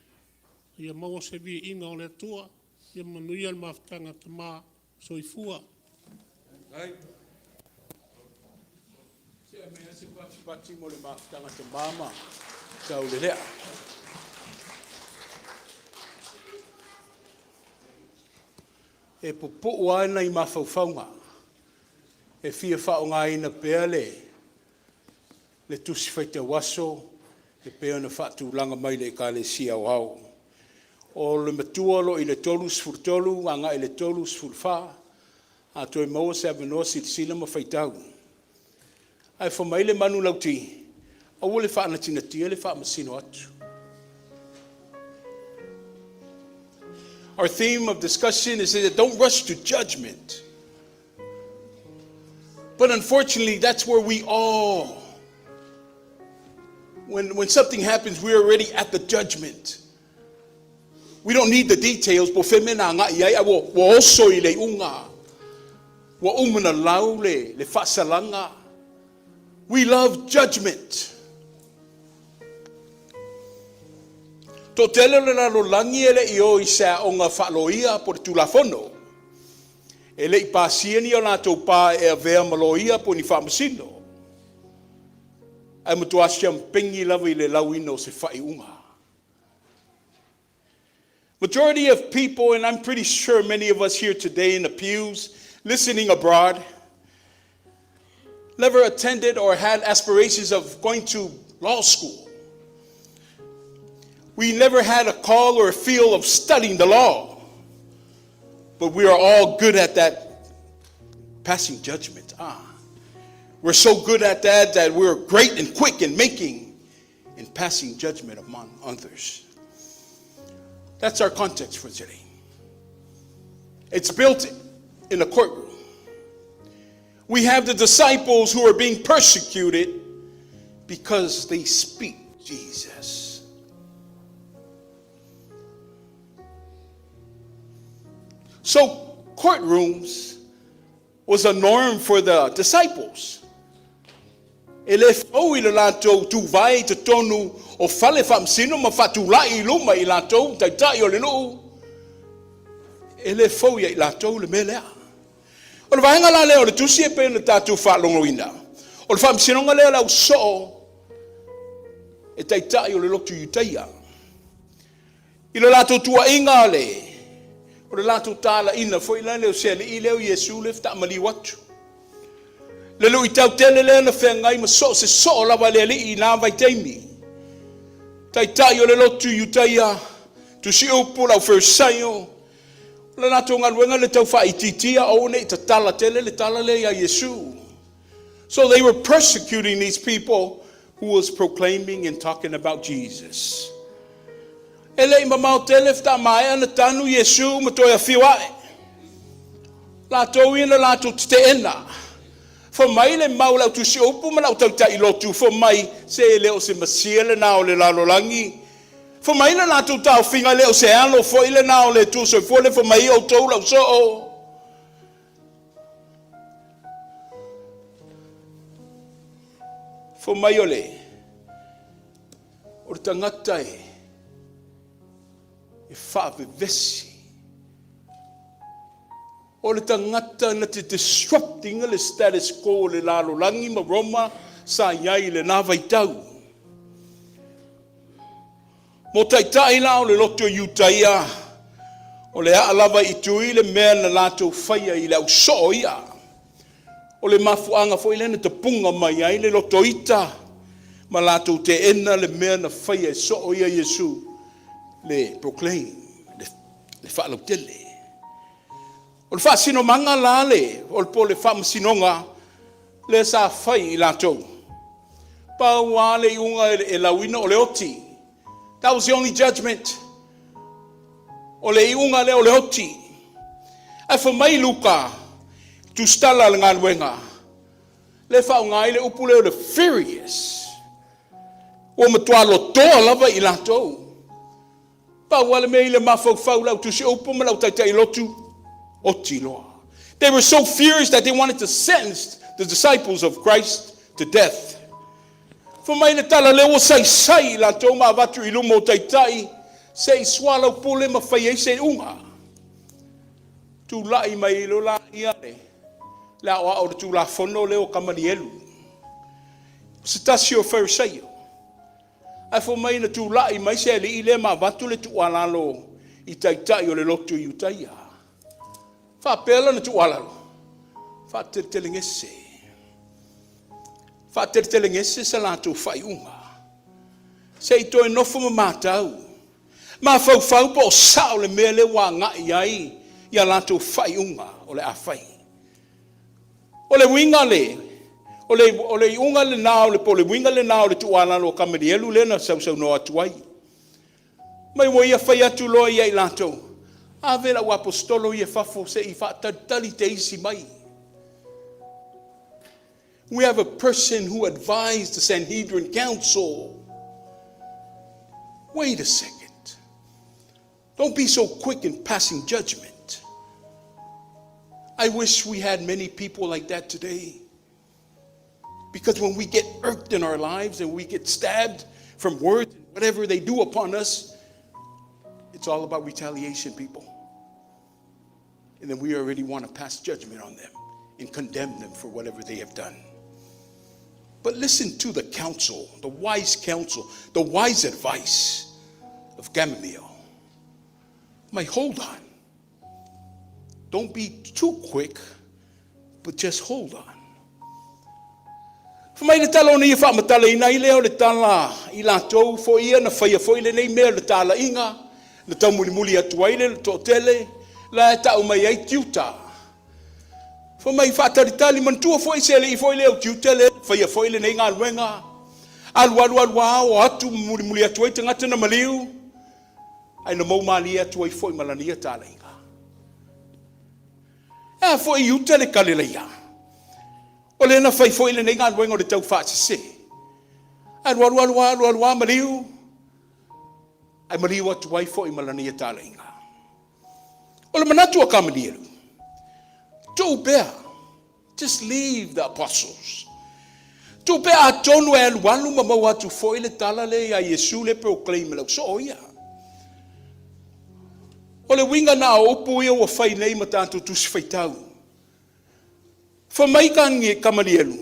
ia maua se viiga o le Atua. Ia manuia le mafutaga a Tama. Soifua. Se aumai lava se patipati mo le mafutaga a tama ma saulelea. E puupuu lava nai mafaufauga e fia faaaogaina pea le Tusi Faitau Aso e pei ona faatulaga mai le Ekalesia Aoao. O le matua o lo o i le 33 agai i le 34, a toe maua se avanoa silasila ma faitau. Ae fai mai le manulauti, aua le faanatinatia le faamasino atu. Our theme of discussion is that don't rush to judgment. But unfortunately, that's where we all, when something happens, we're already at the judgment. We don't need the details, po o fea le mea na agai i ai, a ua oso i le iuga. Ua uma ona lau le faasalaga. We love judgment. Toatele o le lalolagi e le i o i se aoga faaloia po o le Tulafono. E le i pasia ni o latou pa e avea ma loia po o ni faamasino. Ae matua siamupeni lava i le lauina o se faaiuga. Majority of people, and I'm pretty sure many of us here today in the pews, listening abroad, never attended or had aspirations of going to law school. We never had a call or a feel of studying the law. But we are all good at that passing judgment. Ah. We're so good at that that we're great and quick in making and passing judgment among others. That's our context for today. It's built in a courtroom. We have the disciples who are being persecuted because they speak Jesus. So courtrooms was a norm for the disciples. E le fou i le latou tuvae i totonu o fale faamasino ma faatulai i luma i latou taitai o le nuu. E le fou ia i latou le mea lea. O le vaega la lea o le tusi e pei ona tatou faalogoina. O le faamasinoga lea o le ausoo e taitai o le lotu Iutaia. I le latou tuuaiga le, o le latou talaiina foi lea o se alii lea o Iesu lea faatoa maliu atu. Le luitau tele lea na feagai ma so o se soo lava le alii i na vaitaimi. Taitai o le lotu Iutaia, tusiupu le aufaisaio, o le latou galuega le tau faaitiitia aua ne i tatala tele le tala lea ia Iesu. So they were persecuting these people who was proclaiming and talking about Jesus. E le i mamao tele faatoa maea na tanu Iesu ma toe afio ae. Latou ia na latou teteena. Fai mai le mau le au tusiupu ma le au taitai lotu, fai mai se e le o se Masia lena o le lalolagi. Fai mai le latou taofiga e le o se alo foi lena o le Atua soifua le fai mai outou lau soo. Fai mai o le tagata e faavevesi. O le tagata na te disrupting le status quo o le lalolagi ma Roma sa i ai i lena vaitau. Mo taitai la o le lotu Iutaia, o le aa lava i tui le mea na latou faia i le ausoo ia. O le mafuaaga foi lea na tapuga mai ai le loto ita ma latou teena le mea na faia e soo ia Iesu le proclaim, le faalautele. O le faasinomaga la le, o le po o le faamasinoga lea sa fai i latou. Pau lava le iuga e lauina o le oti. That was the only judgment. O le iuga lea o le oti. Ae fai mai Luka, tusitala le galuega, le faaaoga ai le upu lea o le furious. Ua matua lotoa lava i latou. Pau lava le mea i le mafaufau o le au tusi upu ma le au taitai lotu, oti loa. They were so furious that they wanted to sentence the disciples of Christ to death. Fai mai le tala lea ua saisai i latou ma avatu i luma o taitai, se i soalaupule ma fai ai se iuga. Tulai mai loa lea le aoao o le Tulafono lea o Kamalielu. O se tasi o Farisaio. Ae fai mai na tulai mai se alii lea ma avatu le tuualalo i taitai o le lotu i Iutaia. Faapea lana tuualalo, faateletelegese. Faateletelegese sa latou faaiuga. Se i toe nofo ma matau. Mafaufau po o sao le mea lea ua agai ai ia latou faaiuga o le a fai. O le uiga le, o le iuga lena o le po o le uiga lena o le tuualalo a Kamalielu lea na sausaunoa atu ai. Mai ua ia fai atu loa ia i latou, ave le au aposetolo ia i fafo se i faatalitali te isi mai. We have a person who advised the Sanhedrin Council. Wait a second. Don't be so quick in passing judgment. I wish we had many people like that today. Because when we get irked in our lives and we get stabbed from words, whatever they do upon us, it's all about retaliation, people. And then we already want to pass judgment on them and condemn them for whatever they have done. But listen to the counsel, the wise counsel, the wise advice of Gamaliel. My, hold on. Don't be too quick, but just hold on. Fai mai le tala ona ia faamatalaina ai lea o le tala i latou foi ia na faia foi lenei mea o le talaiga, na taumulimuli atu ai le toatele, la e tau mai ai Tiuta. Fai mai faatalitali manatua foi se alii foi lea o Tiuta le faia foi lenei galuega. Alu alu alu ao atu mulimuli atu ai tagata na maliu, ai na mau malie atu ai foi ma lana ia talaiga. E a foi Iuta le Kalileia. O lea na fai foi lenei galuega o le tau faasese. Alu alu alu alu alu a maliu, ai maliu atu ai foi ma lana ia talaiga. O le manatu a Kamalielu, tuu pea, just leave the apostles. Tuu pea atonu e alu alu ma maua atu foi le tala lea ia Iesu le proclaim e lau soo ia. O le uiga na o upu ia ua fai nei ma tatou tusi faitau. Fai mai Kamalielu,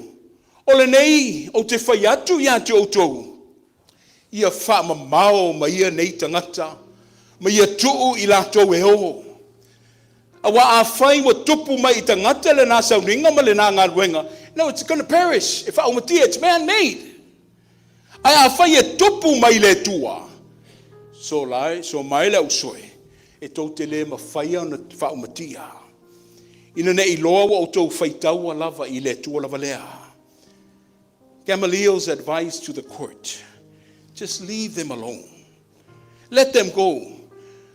o lenei ou te fai atu ia te outou, ia faamamao ma ia nei tagata, ma ia tuu i latou e o. Aua afai ua tupu mai i tagata lena sauniga ma lena galuega, no, it's going to perish. E faaumatia, it's man-made. Ae afai e tupu mai le Atua, so lai, so mai le ausoe, e tou te le mafai ona faaumatia. Ina ne i loa ua outou faitaua lava i le Atua lava lea. Gamaliel's advice to the court, just leave them alone. Let them go.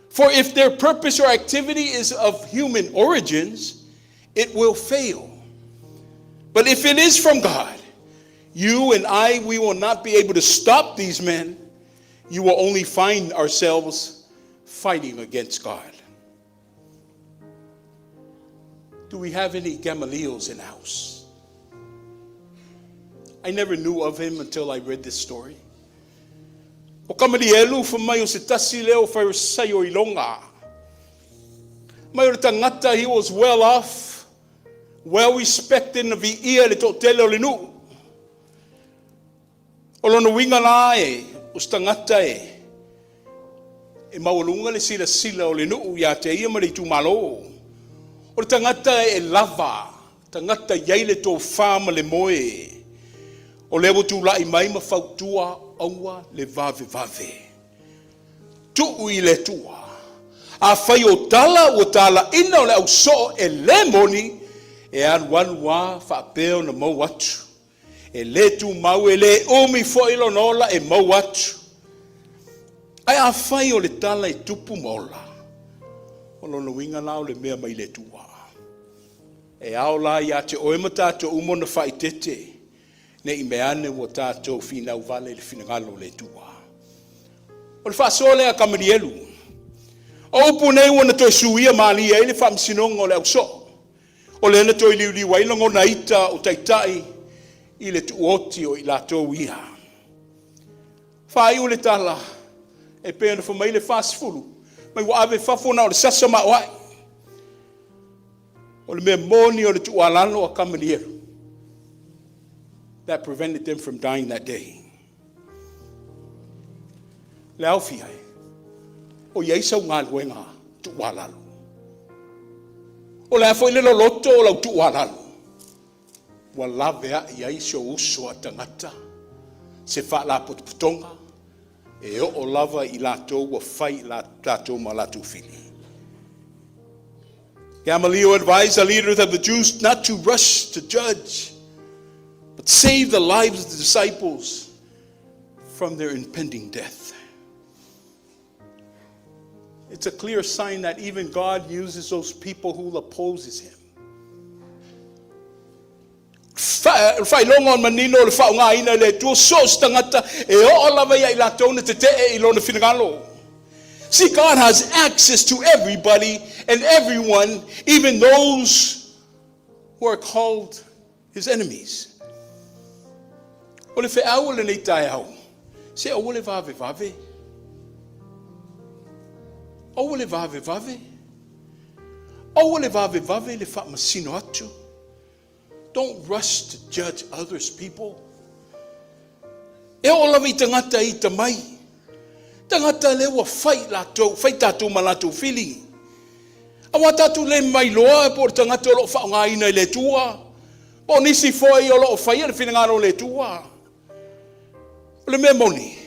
For if their purpose or activity is of human origins, it will fail. But if it is from God, you and I, we will not be able to stop these men. You will only find ourselves fighting against God. Do we have any Gamaliels in the house? I never knew of him until I read this story. O Kamalielu fai mai o se tasi lea o Farisaio i loga. Mai o le tagata, he was well off, well respected na viia le toatele o le nuu. O lona uiga la e, o se tagata e maualuga le silasila o le nuu ia te ia ma le itumalo. O le tagata e lava, tagata i ai le tofa ma le moe. O lea ua tulai mai ma fautua aua le vave vave. Tuu i le Atua. Afai o tala ua talaina o le ausoo e le moni, e alu alu a faapea ona mau atu. E le tumau, e le umi foi lona ola e maua atu. Ae afai o le tala e tupu ma ola, o lona uiga la o le mea mai le Atua. E ao la ia te oe ma tatou uma ona faaeteete, ne i meaane ua tatou finau vale i le finagalo o le Atua. O le faasoa lea a Kamalielu. O upu nei ua na toe suia malie ai le faamasinoga o le ausoo. O lea na toe liuliu ai lagona ita o taitai i le tuuoti o i latou ia. Faaiu le tala, e pei ona fai mai le 40, mai ua ave i fafo na o le sasa maoae. O le mea moni o le tuualalo a Kamalielu, that prevented them from dying that day. Le aofia e, o i ai sau galuega tuualalo. O le a foi le loloto o lau tuualalo, ua laveai ai si ou uso a tagata, se faalapotopotoga, e oo lava i latou ua fai i latou ma latou fili. Gamaliel advised the leaders of the Jews not to rush to judge, but save the lives of the disciples from their impending death. It's a clear sign that even God uses those people who opposes him. Faailoga o manino o le faaaogaina e le Atua so o se tagata e oo lava ia i latou na tetee i lona finagalo. See, God has access to everybody and everyone, even those who are called his enemies. O le feau o lenei taeao, se aua le vavevave. Aua le vavevave. Aua le vavevave le faamasino atu. Don't rush to judge others people. E oo lava i tagata i ita mai. Tagata lea ua fai latou, fai tatou ma latou fili. Aua tatou le mailoa po o le tagata o loo faaaogaina i le Atua. Po o nisi foi o loo faia le finagalo o le Atua. O le mea moni,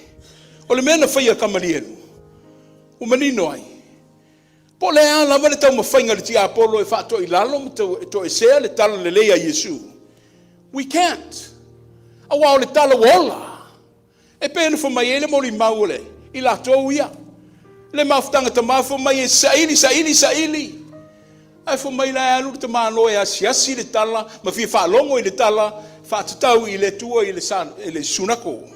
o le mea na faia Kamalielu, ua manino ai. Po o le a lava le taumafaiga a le tiapolo e faatoilalo ma toesea le tala lelei a Iesu. We can't. Aua o le tala ua ola. E pei ona fai mai ai le molimau o le i latou ia. Le mafutaga tama fai mai e saili, saili, saili. Ae fai mai la e alu le tamāloa e asiasi le tala ma fia faalogo i le tala faatatau i le Atua i le sunako.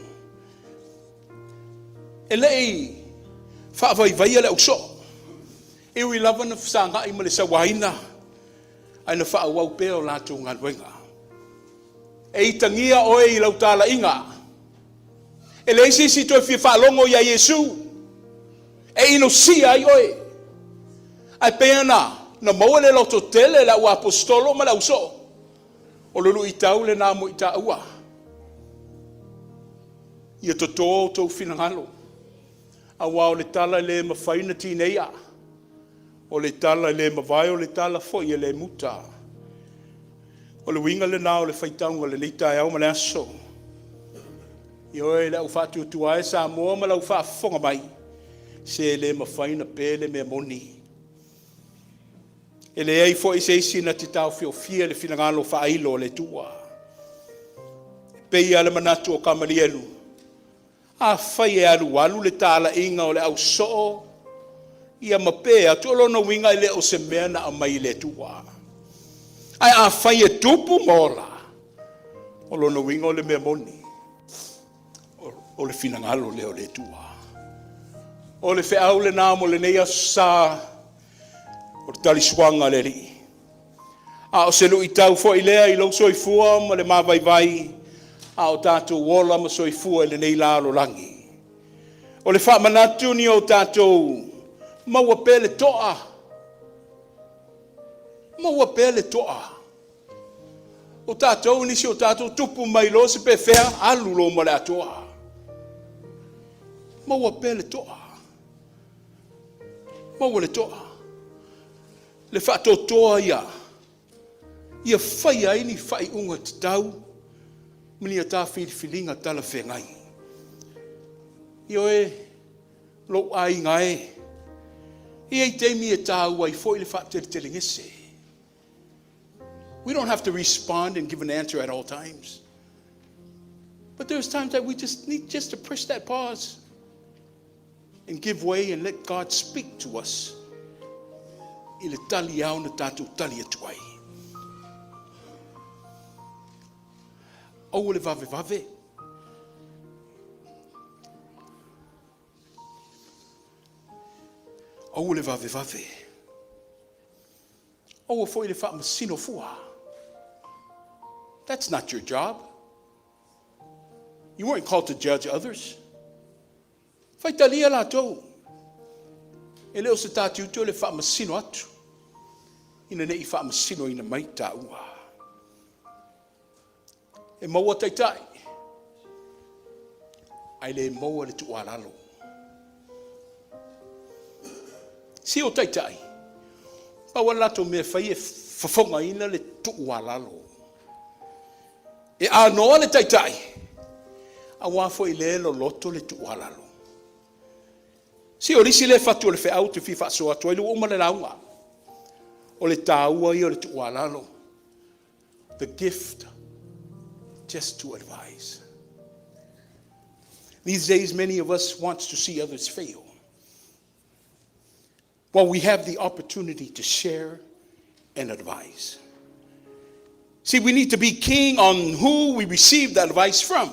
E lei faavaivaia le ausoo. E ui lava na fesagai ma le sauaina, ae na faaauau pea o latou galuega. E itagia oe i lau talaiga. E leai se isi toe fia faalogo ia Iesu. E inosia ai oe. Ae pei na maua le loto tele le au aposetolo ma le ausoo. O le luitau lena mo i taua. Ia totō outou finagalo. Aua o le tala e le mafai na tineia. O le tala e le mavae, o le tala foi e le muta. O le uiga lena o le faitauga o lenei taeao ma le aso. Ioe le au faatuatua e Samoa ma lau faafofoga mai, se le mafai na pe le mea moni. E leai foi se isi na te taofiofia le finagalo faailo o le Atua. E pei lava le manatu o Kamalielu, afai e alualu le talaiga o le ausoo, ia ma pe atu, o lona uiga e le o se mea na aumai e le Atua. Ae afai e tupu ma ola, o lona uiga o le mea moni, o le finagalo lea o le Atua. O le feau lena mo lenei aso sa o le talisuaga a le Alii. A o se luitau foi lea i lou soifua ma le mavaivai, a o tatou ola ma soifua i lenei lalolagi. O le faamanatu ni o tatou maua pea le toa, maua pea le toa. O tatou nisi o tatou tupu mai loa se pefea, alu loa ma le atoa. Maua pea le toa. Maua le toa. Le faatoatoa ia, ia faia ai ni faaiuga tatau ma ni ata filifiliga talafeagai. Ioe, lou aiga e, e i ai taimi e tāua ai foi le faateletelegese. We don't have to respond and give an answer at all times. But there's times that we just need just to press that pause and give way and let God speak to us i le tali ao na tatou tali atu ai. Aua le vavevave. Aua le vavevave. Aua foi le faamasino fua. That's not your job. You weren't called to judge others. Faitalia latou. E le o se ta tiute o le faamasino atu, ina ne i faamasinoina mai taua. E maua taitai, ae le maua le tuualalo. Si o taitai, pau lava le latou mea e fai e fofogaina le tuualalo. E anoa le taitai, aua foi lea e loloto le tuualalo. Se o le isi lea fatu o le feau ou te fia faasoa atu ai, lea ua uma le lauga. O le taua ia o le tuualalo. The gift just to advise. These days, many of us want to see others fail. Well, we have the opportunity to share and advise. See, we need to be keen on who we receive that advice from.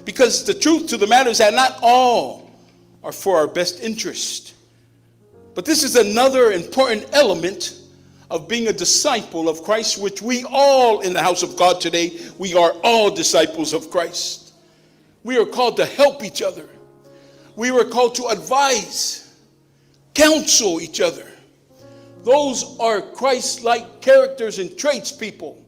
Because the truth to the matter is that not all are for our best interest. But this is another important element of being a disciple of Christ, which we all in the house of God today, we are all disciples of Christ. We are called to help each other. We were called to advise, counsel each other. Those are Christ-like characters and traits, people.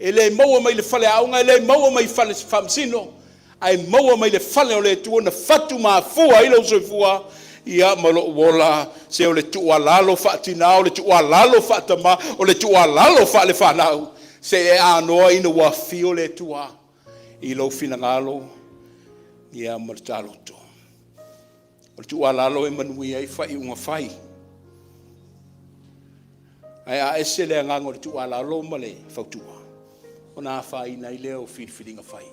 E le maua mai le faleaoga, e le maua mai fale faamasino, ae maua mai le fale o le Atua na fatu mafua ai lou soifua ia ma lou ola. Se o le tuualalo faatinā, o le tuualalo faatamā, o le tuualalo faalefanau, se e anoa ina ua afio le Atua i lou finagalo ia ma le taloto. O le tuualalo e manuia ai faaiuga fai. Ae a ese le agaga o le tuualalo ma le fautua, ona afaina ai lea o filifiliga fai.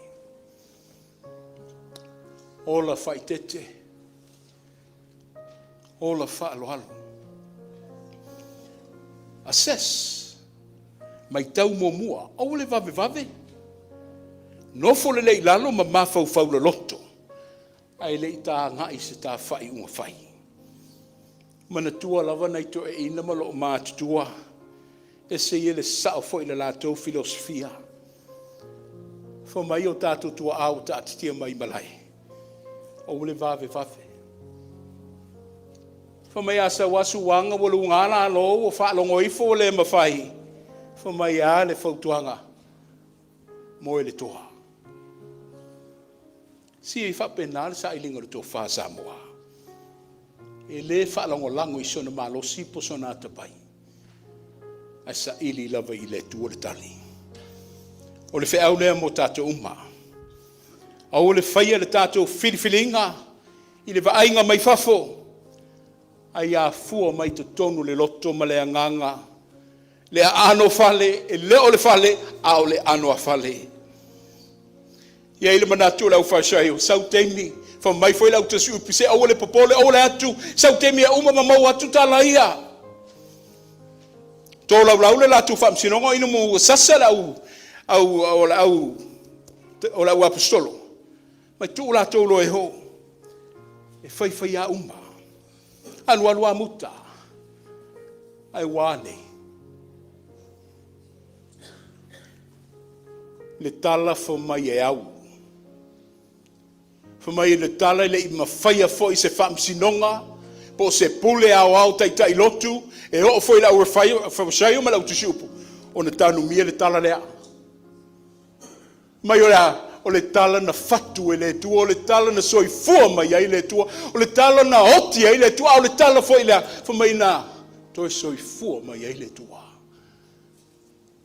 Ola faaeteete, ola faaaloalo. Assess, matau muamua, aua le vavevave, nofo lelei i lalo ma mafaufau loloto, ae le i ta agai i se ta faaiuga fai. Manatua lava nai toeaiina ma loomatutua, ese ia le sao foi o le latou filosofia. Fai mai o tatou tuaa ua taatitia mai i malae, aua le vavevave. Fai mai a sau lava suaga ua luga lalo ua faalogo ifo ua le mafai, fai mai a le fautuaga, moe le toa. Si e faapena le sailiga o le tofa a Samoa. E le faalagolago i sona malosi po o sona atamai, ae saili lava i le Atua le tali. O le feau lea mo tatou uma. Aua le faia le tatou filifiliga i le vaaiga mai fafo, ae ia afua mai totonu le loto ma le agaga, le aano fale, e le o le fale, a o le aano a fale. E i ai le manatu o le aufaisaio, sau taimi, fai mai foi le au tasiupu, se aua le popole, aua le atu, sau taimi e uma ma maua atu tala ia. Tolaulau le latou faamasinoga ina ua sasa le au, au, o le au, o le au aposetolo, mai tuu latou loa e o, e faifai lava uma. Alualu lava muta, ae ua a nei? Le tala fai mai e au. Fai mai le tala e le i mafaia foi se faamasinoga po o se pule aoao taitai lotu e oo foi i le au ma le au tusiupu ona tanumia le tala lea. Mai o le a? O le tala na fatu e le Atua, o le tala na soifua mai ai le Atua, o le tala na oti ai le Atua, a o le tala foi lea fai mai na toe soifua mai ai le Atua.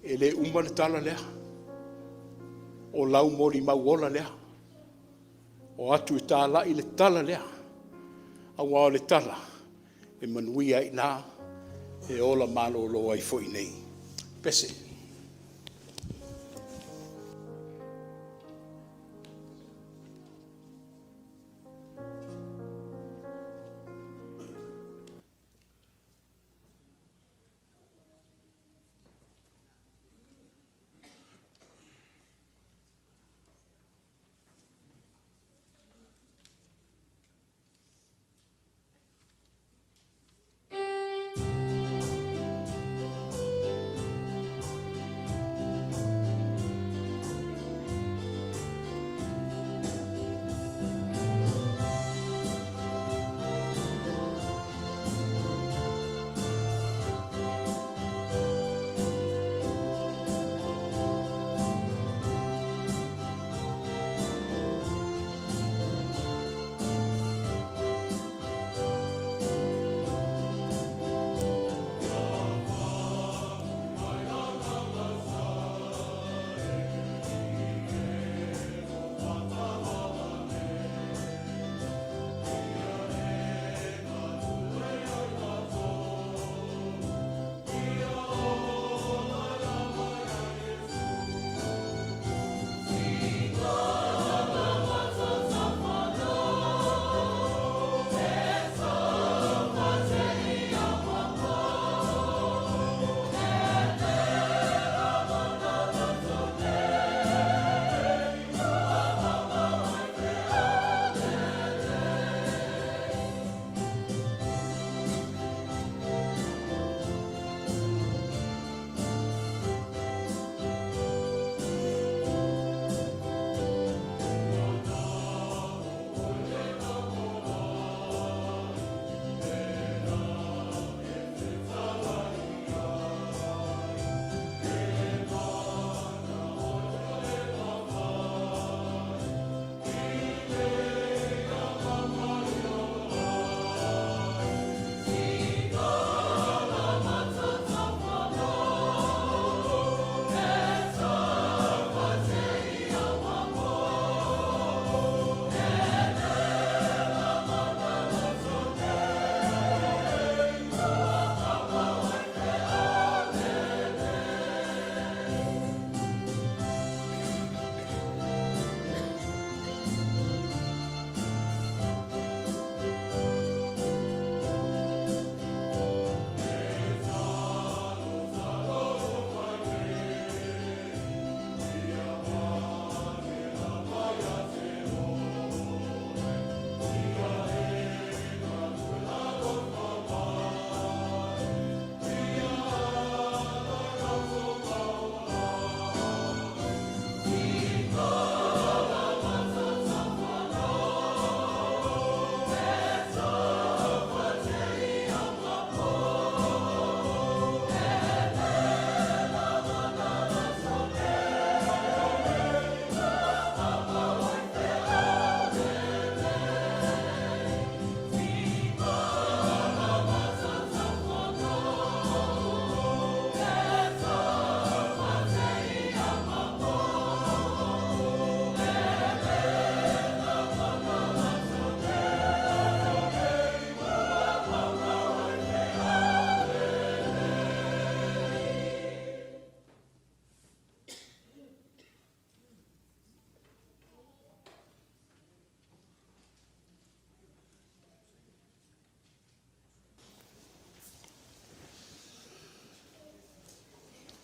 E le uma le tala lea. O lau molimau ola lea. O atu e talai le tala lea. Aua o le tala e manuia ai i ina, e ola malolo ai foi i inei. Pese.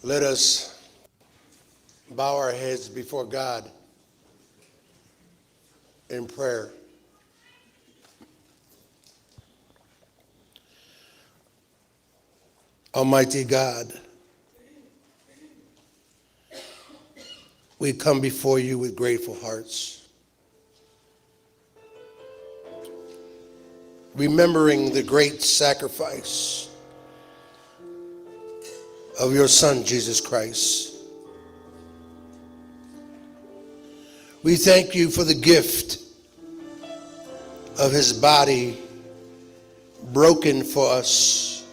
Let us bow our heads before God in prayer. Almighty God, we come before you with grateful hearts, remembering the great sacrifice of your Son, Jesus Christ. We thank you for the gift of his body broken for us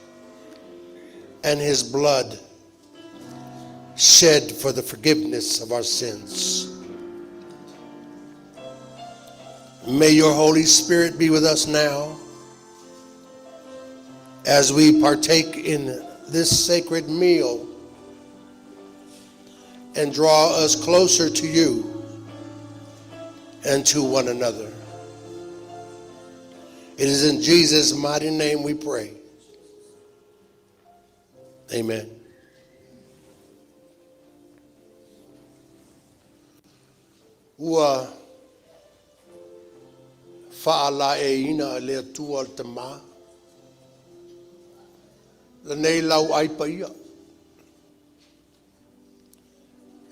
and his blood shed for the forgiveness of our sins. May your Holy Spirit be with us now as we partake in this sacred meal and draw us closer to you and to one another. It is in Jesus' mighty name we pray. Amen. Ua faalaeiina e le Atua le Tamā lenei lauai paia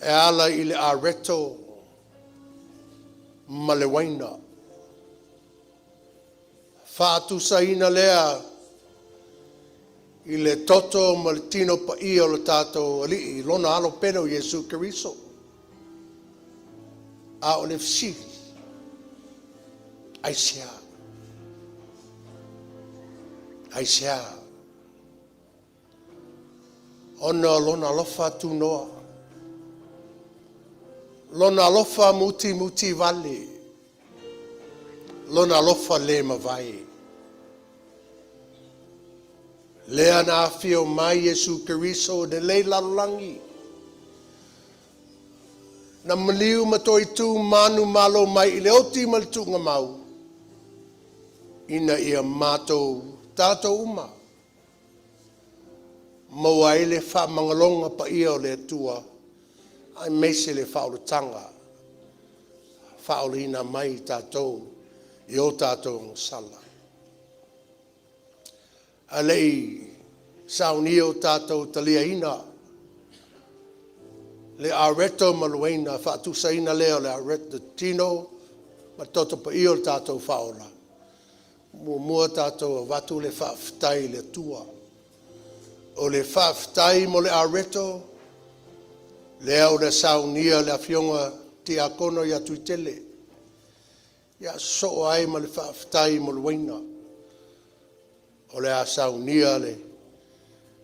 e ala i le areto ma le uaina. Faatusaina lea i le toto ma le tino paia o le tatou Alii, lona alo pele o Iesu Keriso. A o le fesili, aisea? Aisea? Ona o lona alofa tunoa, lona alofa mutimuti vale, lona alofa le mavae. Lea na afio mai Iesu Keriso i lenei lalolagi, na maliu ma toaitu manumalo mai i le oti ma le tuugamau, ina ia matou tatou uma maua ai le faamagaloga paia o le Atua, aemaise le faaolataga faaolaina mai i tatou i o tatou agasala. Ae le i saunia o tatou taliaina le areto ma le uaina, faatusaina lea o le areto, tino ma le toto paia o le tatou Faaola, muamua tatou avatu le faafetai i le Atua. O le faafetai mo le areto, lea ua saunia le afioga Tiakono ia Tuitele, ia sosoo ai ma le faafetai mo le uaina. O le a saunia le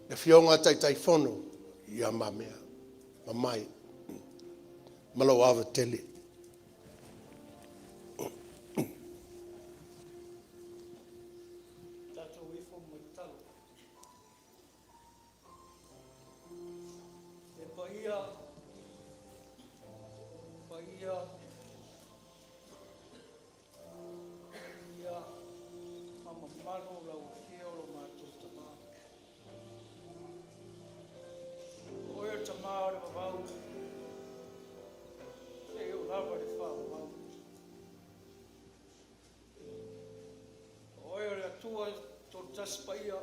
afioga Taitaifono ia mamea mamai ma lou ava tele. Tatou ifo ma le tatalo. E paia, paia, paia ma mamalu lau afio lo matou Tamā. O oe o le Tamā o le vavau, seia oo lava i le faavavau. O oe o le Atua Toatasi Paia,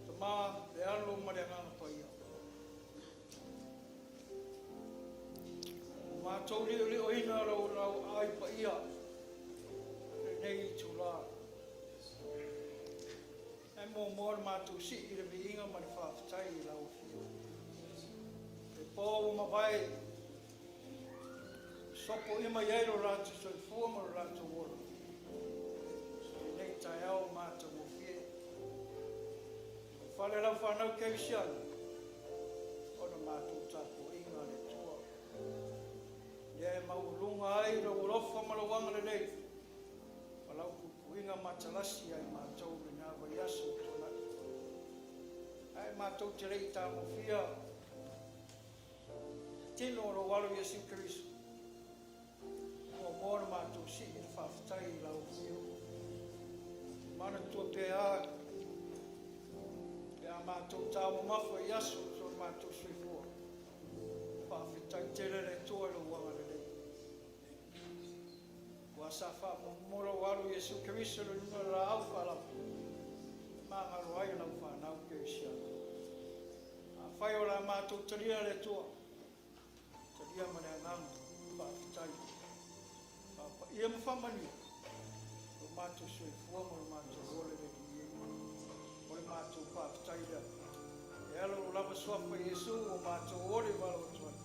Tamā, le Alo ma le Agaga Paia. Ua matou liolioina lou lauaai paia i lenei itula. Ae muamua ona matou sii i le viiga ma le faafetai i lau Afioga. Le po ua mavae, sopoia mai ai lo latou soifua ma lo latou ola i lenei taeao matagofie. Fale lau fanau kerisiano, ona matou tapuaiga a le Atua. Lea e maualuga ai lou alofa ma lou agalelei, ma lau puipuiga matalasi ia i matou i lena vaiaso ua tuanai. Ae matou te le i tagofia tino o lou alo Iesu Keriso, muamua ona matou sii le faafetai i lau Afioga. Manatua pea matou taumamafa i aso o so matou soifua. Faafetai tele le Atua i lou agalelei. Aua sa faamomomo lau alu Iesu Keriso i le luga o le laau faalapa, e magalo ai lau fanau kerisiano. Afai o la matou talia le Atua, talia ma le agaga faafetai. Faapaia ma faamanuia lo matou soifua ma lo matou ola i le alii e. O le matou faafetai lea. E ala i lou lava suafa Iesu ua matou oli valaau atu ai.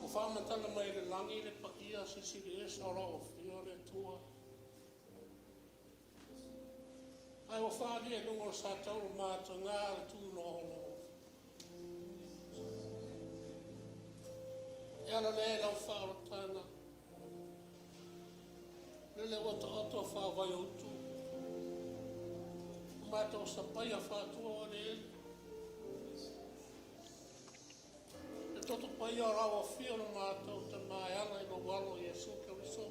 Ua faamatala mai e le lagi le paia silisili ese o lau afio le Atua. Ae ua faaalia i luga o le satauro mataga le tunoa. E ala lea i lau faaolataga, lele ua taoto faavai o utu, ua matou sapaia faatua o eleele. Le toto paia o lau afio le matou tama e ala i lou alo Iesu Keriso.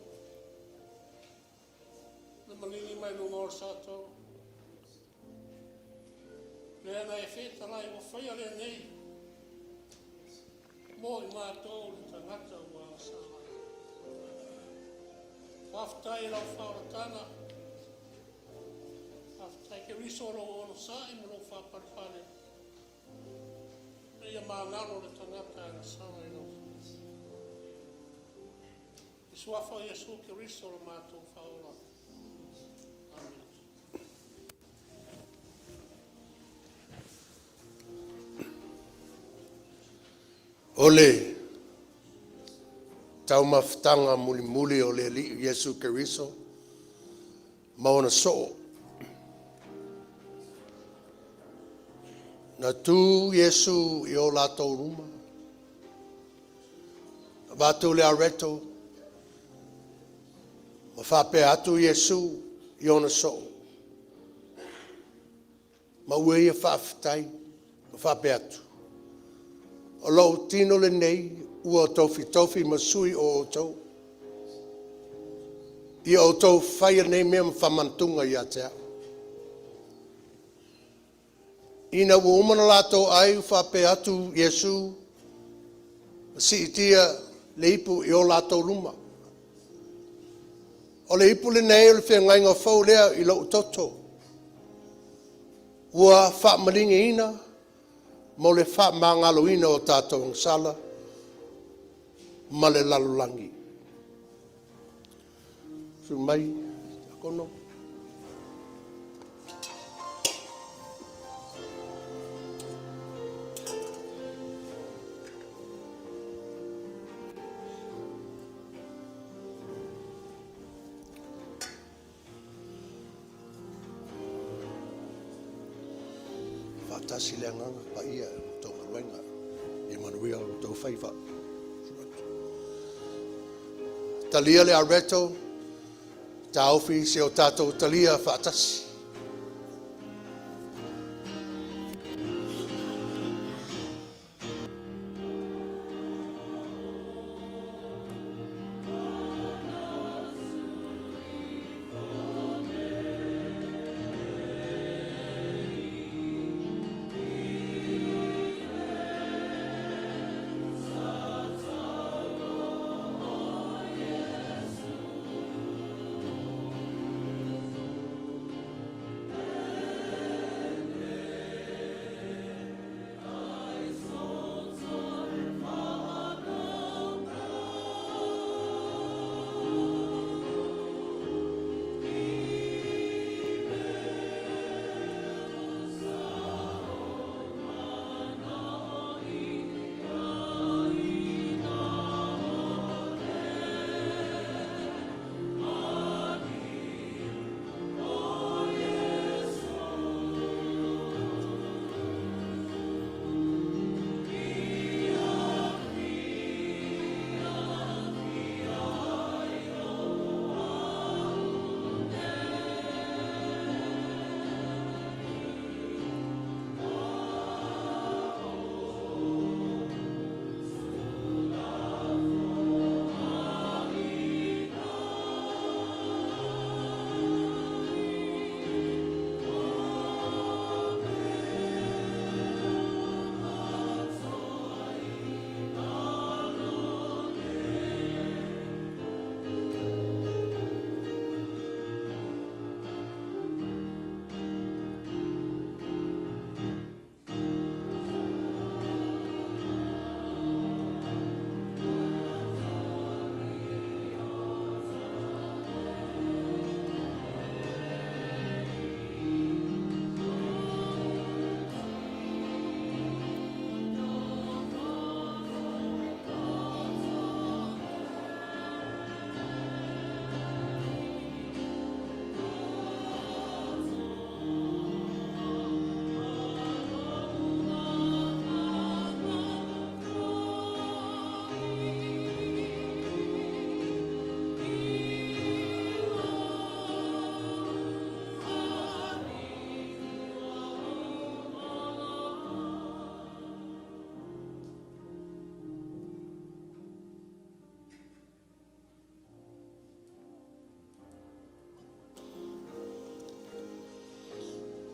Na maligi mai luga o le satauro. Lea na e fetalai ua faia lenei mo i matou le tagata ua agasala. Faafetai i lau faaolataga, faafetai Keriso o lou onosai ma lou faapalepale. Ina ia magalo le tagata e agasala i lau I suafa o Iesu Keriso lo matou faaola. Amen. O le taumafataga mulimuli o le Alii Iesu Keriso ma ona soo. Na tu Iesu i o latou luma, avatu le areto, ma faapea atu Iesu i ona soo. Ma ua ia faafetai, ma faapea atu, o lou tino lenei ua tofitofi ma sui o outou. Ia outou faia nei mea ma faamanatuga ia te au. Ina ua uma ona latou ai, ua faapea atu Iesu, ma siitia le ipu i o latou luma. O le ipu lenei o le feagaiga fou lea i lou toto. Ua faamaligiina mo le faamagaloina o tatou agasala ma le lalolagi. Susu mai, Tiakono. Faatasi le agaga paia i le tou galuega. Ia manuia o outou faiva. Talia le areto, taofi se o tatou talia faatasi.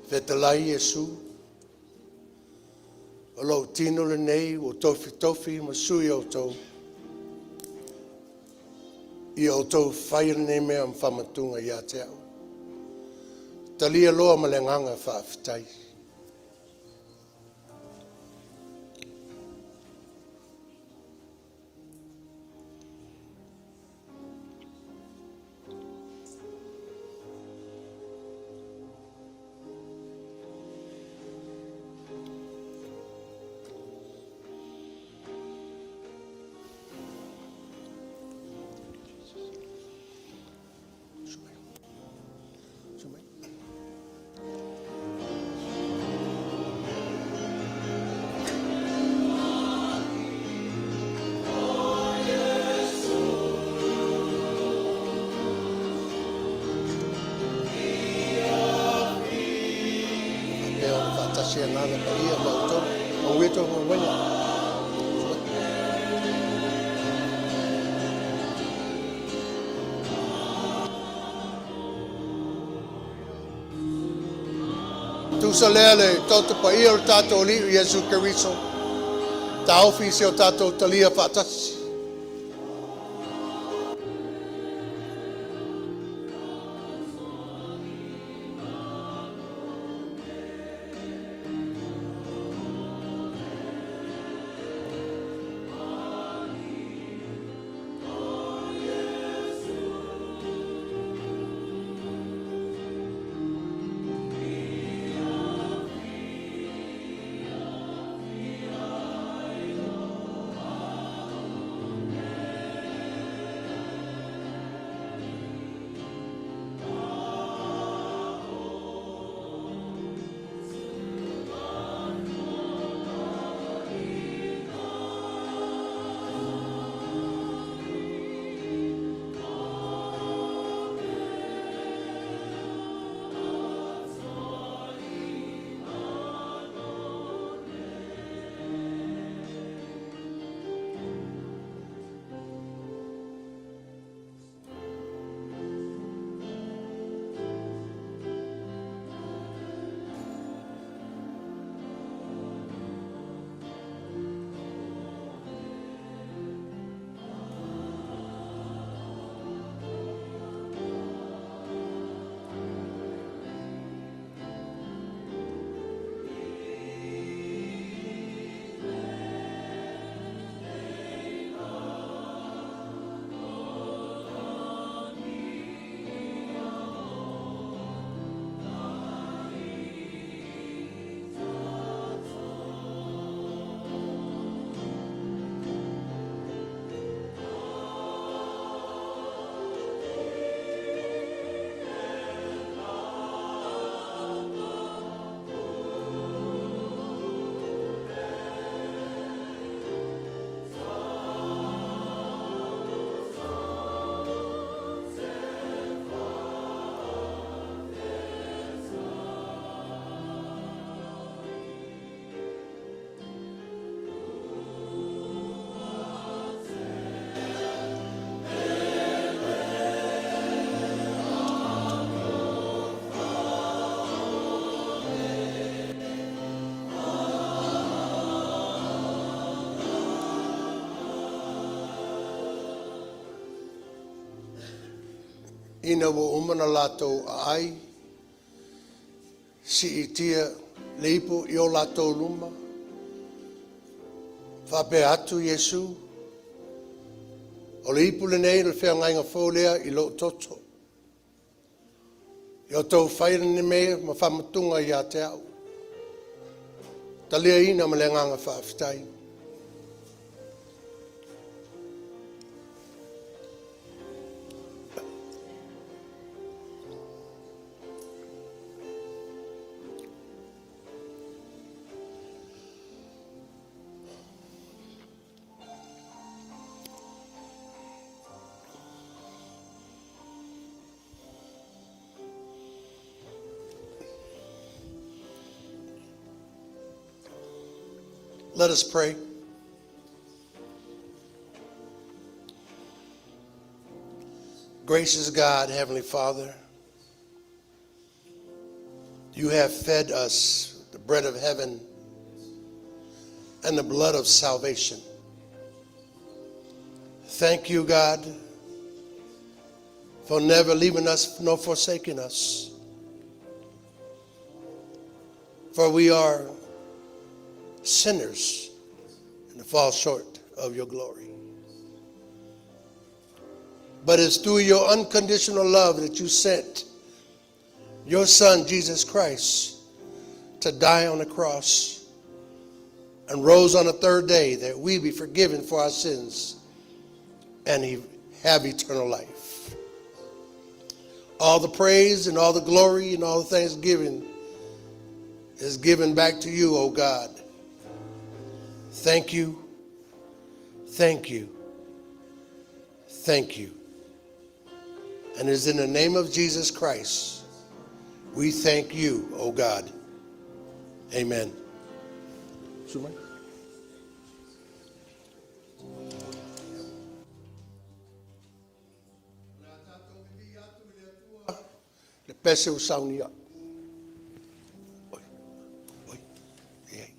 Fetalai Iesu, o lou tino lenei ua tofitofi ma sui o outou, ia outou faia lenei mea ma faamatuga ia te au. Talia loa ma le agaga faafetai. Faapea ona faatasi Agaga Paia ma outou. Manuia tou galuega. Tusa lea le toto paia o le tatou Alii Iesu Keriso, taofi se o tatou talia faatasi. Ina ua uma ona latou aai, siitia le ipu i o latou luma, faapea atu Iesu, “O le ipu lenei o le feagaiga fou lea i lou toto. Ia outou faia lenei mea ma faamatuga ia te au.” Taliaina ma le agaga faafetai. Let us pray. Gracious God, Heavenly Father, You have fed us the bread of heaven and the blood of salvation. Thank you, God, for never leaving us nor forsaking us. For we are sinners and fall short of your glory. But it's through your unconditional love that you sent your Son, Jesus Christ, to die on the cross and rose on the third day that we be forgiven for our sins and have eternal life. All the praise and all the glory and all the thanksgiving is given back to you, O God. Thank you, thank you, thank you. And it's in the name of Jesus Christ we thank you, O God. Amen. Sumai? Le pese o saunia. Oi, oi, e ai.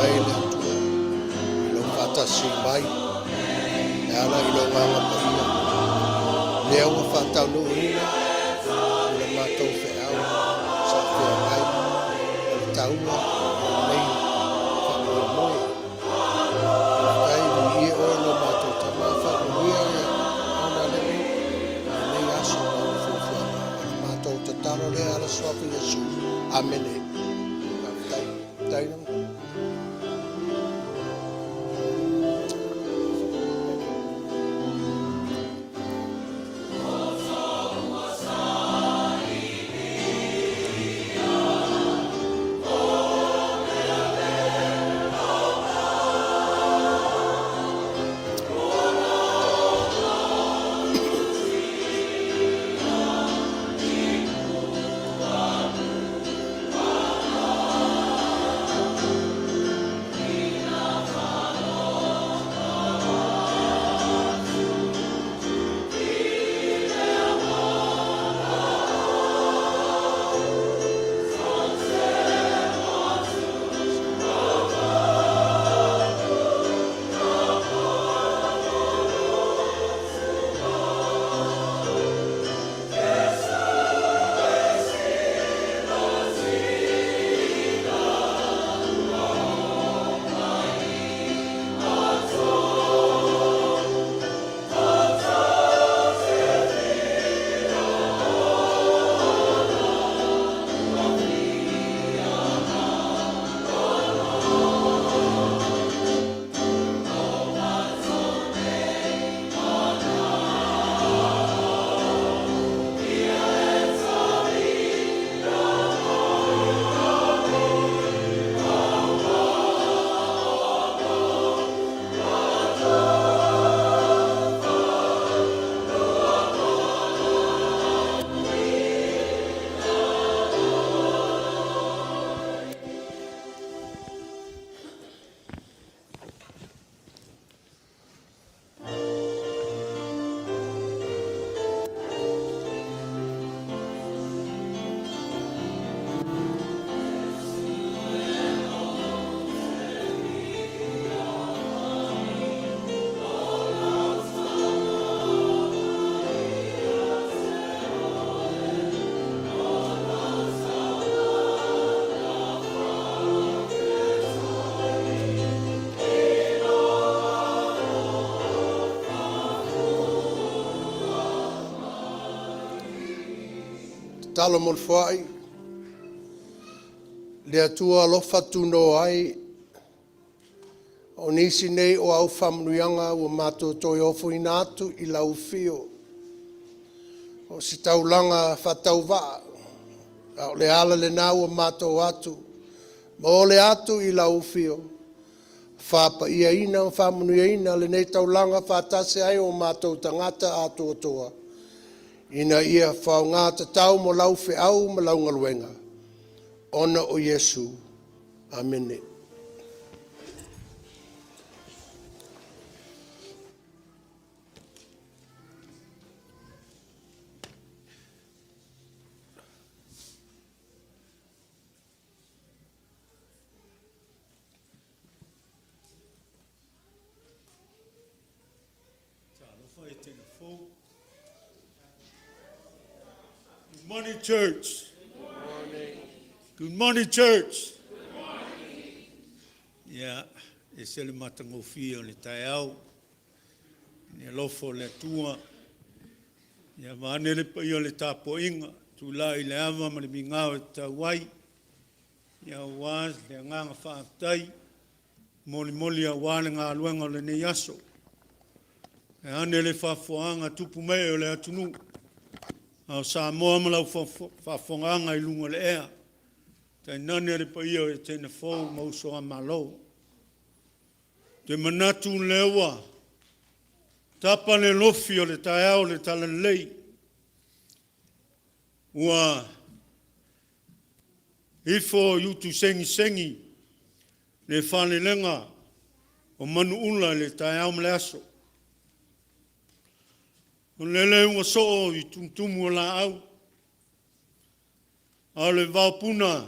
Ai le Atua, i lou faatasi mai, e ala i lou Agaga Paia, lea ua faataunuuina i le matou feau sa feagai ma le taua o lenei faamoemoe. Faafetai, viia oe lo matou Tama, faamanuia ia ona lenei lenei aso ma ona fuafuaga. O le matou tatalo lea ala suafa Iesu. Amene. Faafetai. Faafetai lava. Tatalo mo le foai, le Atua alofa tunoa ai, o nisi nei o au faamanuiaga ua matou toe ofoina atu i lau afio. O se taulaga faatauvaa, a o le ala lena ua matou atu ma ole atu i lau afio, faapaiaina ma faamanuiaina lenei taulaga faatasi ai o matou tagata atoatoa, ina ia faaaoga tatau mo lau feau ma lau galuega, ona o Iesu. Amene. Good morning, church. Good morning. Good morning, church. Good morning. Yeah, e se le matagofie o le taeao. I le alofa o le Atua. Ia vaeane le paia o le tapuaiga, tulai i le ava ma le migao e tatau ai, ia aua le agaga faafetai molimoli aua le galuega o lenei aso. Vaeane le faafofogaaga a tupu ma ee o le atunuu a o Samoa ma lau faafofogaaga i luga o le ea, tainane le paia o Etena Fou ma uso a Malo. Ou te manatu o lea ua tapa le lofi o le taeao o le Talalelei, ua ifo i utu segisegi le falelega o manuula i le taeao ma le aso. O lele ua soo i tumutumu o laau, a o le vaopuna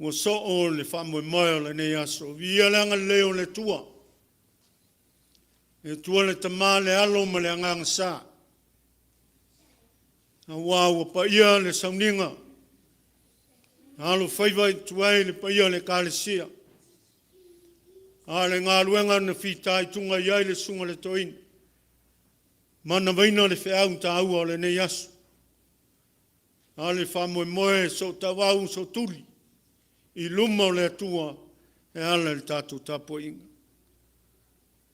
ua soo le faamoemoe o lenei aso. Viia le agalelei o le Atua, le Atua le Tama, le Alo ma le Agaga Sa, aua ua paia le sauniga na alofaiva i tua i le paia o le Ekalesia, a o le galuega na fitaituga i ai le Susuga i le Toeaina, manavaina le feau taua o lenei aso, a o le faamoemoe sootauau ma sootuli i luma o le Atua e ala i le tatou tapuaiga. E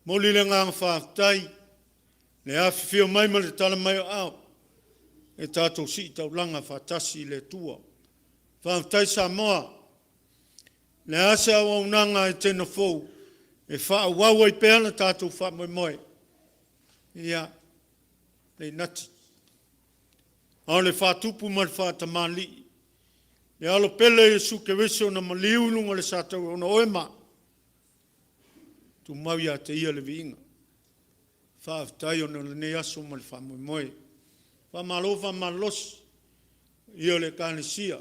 momoli le agaga faafetai le afifio mai ma le tala mai o aao e tatou sii taulaga faatasi i le Atua. Faafetai Samoa. O le a se auaunaga a Etena Fou e faaauau ai pea le tatou faamoemoe? Ia, e le nati. A o le faatupu ma le faatamalii, le Alo pele Iesu Keriso na maliu i luga o le sataua ona o oe ma au, e tumau ia te Ia le viiga. Faafetai ona o lenei aso ma le faamoemoe. Faamalo faamalolosi i le paia o le Ekalesia. E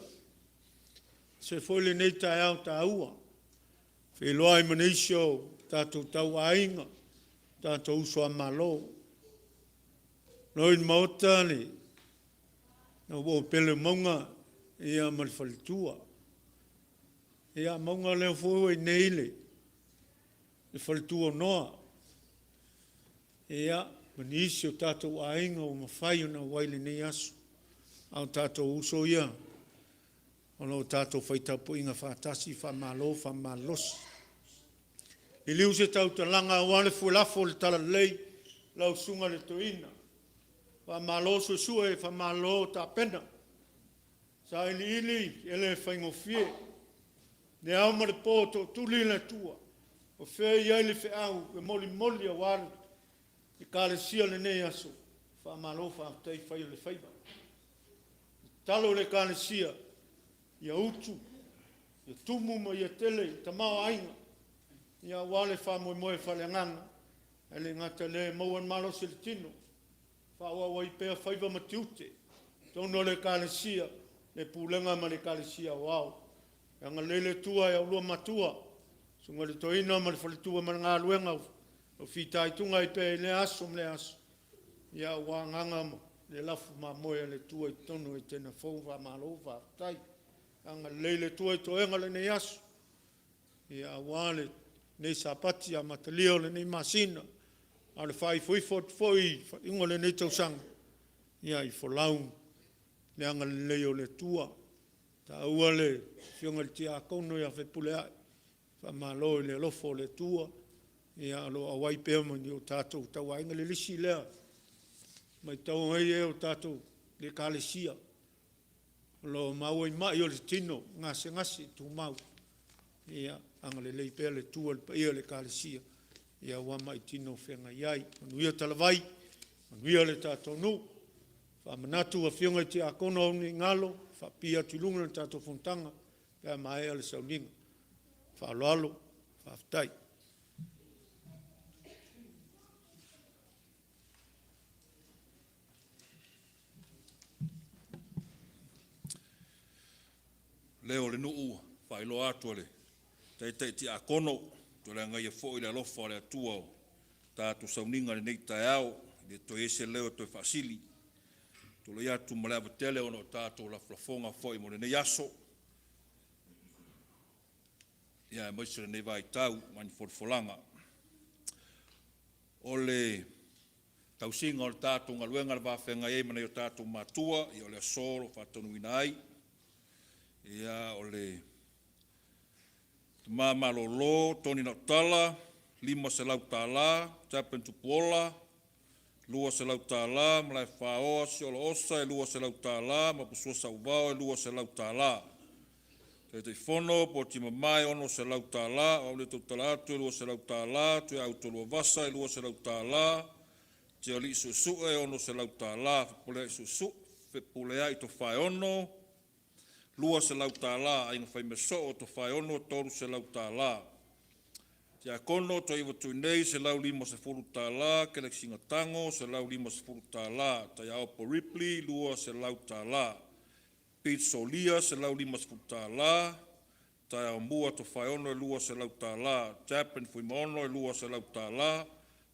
ese foi lenei taeao taua, e feiloai ai ma nisi o tatou tauaiga, tatou uso a Malo. Le i Maota le uo pele o Mauga ma le faletua. Ia Mauga o lea foi ua i inei le faletua o Noa, ia ma nisi o tatou aiga ua mafai ona auai i lenei aso. A o tatou uso ia o lo o tatou fai tapuaiga faatasi, faamalo faamalolosi. Liliu se tautalaga aua le fue lafo o le Talalelei, lau Susuga i le Toeaina, faamalo suesue faamalo tapena. Sailiili e le faigofie, le ao ma le po, tootuli le Atua, o fea e i ai le feau e molimoli aua le Ekalesia i lenei aso, faamalo faafetai fai o le faiva. Tatalo le Ekalesia, ia utu, ia tumu ma ia tele le tamaoaiga aua le faamoemoe faaleagaga, ae le gata i lea ia maua le malosi o le tino e faaauau ai pea faiva ma tiute i totonu o le Ekalesia, le pulega ma le Ekalesia Aoao. Ia agalelei le Atua i a oulua matua, susuga i le Toeaina ma le faletua ma le galuega o lo o fitaituga ai pea i lea aso ma lea aso, aua agaga ma le lafu mamoe a le Atua i totonu o Etena Fou. Faamalo faafetai. Agalelei le Atua i toega o lenei aso, aua lenei Sapati amatalia o lenei masina, a o le faaifoifo atu foi i le faaiuga o lenei tausaga, ia folau le agalelei o le Atua. Taua le afioga i le Tiakono ia Fepuleai, faamalo i le alofa o le Atua, o lo o auai pea ma ni o tatou tauaiga. Le lisi lea e matau ai e o tatou i le Ekalesia o lo o maua i mai o le tino, gasegase tumau. Ia agalelei pea le Atua i le paia o le Ekalesia aua mai tino o feagai ai. Manuia talavai, manuia le tatou nuu. Faamanatu afioga i Tiakono aua ne i galo, faapipii atu i luga le tatou fonotaga pe a maea le sauniga. Faaaloalo, faafetai. Leo o le nuu faailoa atu e le Taitai Tiakono, toe agaia foi le alofa o le Atua o tatou sauniga i lenei taeao, e le toe i ai se leo e toe faasili. Tulai atu ma le ava tele ona o tatou lafolafoga foi mo lenei aso, ia aemaise o lenei vaitau ma ni folafolaga. O le tausiga o le tatou galuega i le va feagai ai ma nai o tatou matua, ia o le aso o lo o faataunuuina ai. Ia, o le tama malolo Tony Nautala, $500, Chaplin Tupuola, $200, Malaefaoa Siolo Osa e $200 ma Pasuia Sauvao e $200. Taitaifono Poti Mamae e $600, O au lea e tautala atu e $200, Tuiauto Luavasa e $200, Tiaolii Suesue e $600, Fepuleai Tofaeono $200, Aiga Faimeasoo o Tofaeono e $300. Tiakono Toeaiva Tuinei $150, Kelesina Tago $150, Taiaopo Ripley $200, Pete Solia $150, Taeaomua Tofaeono $200, Chaplin Fuimaono $200,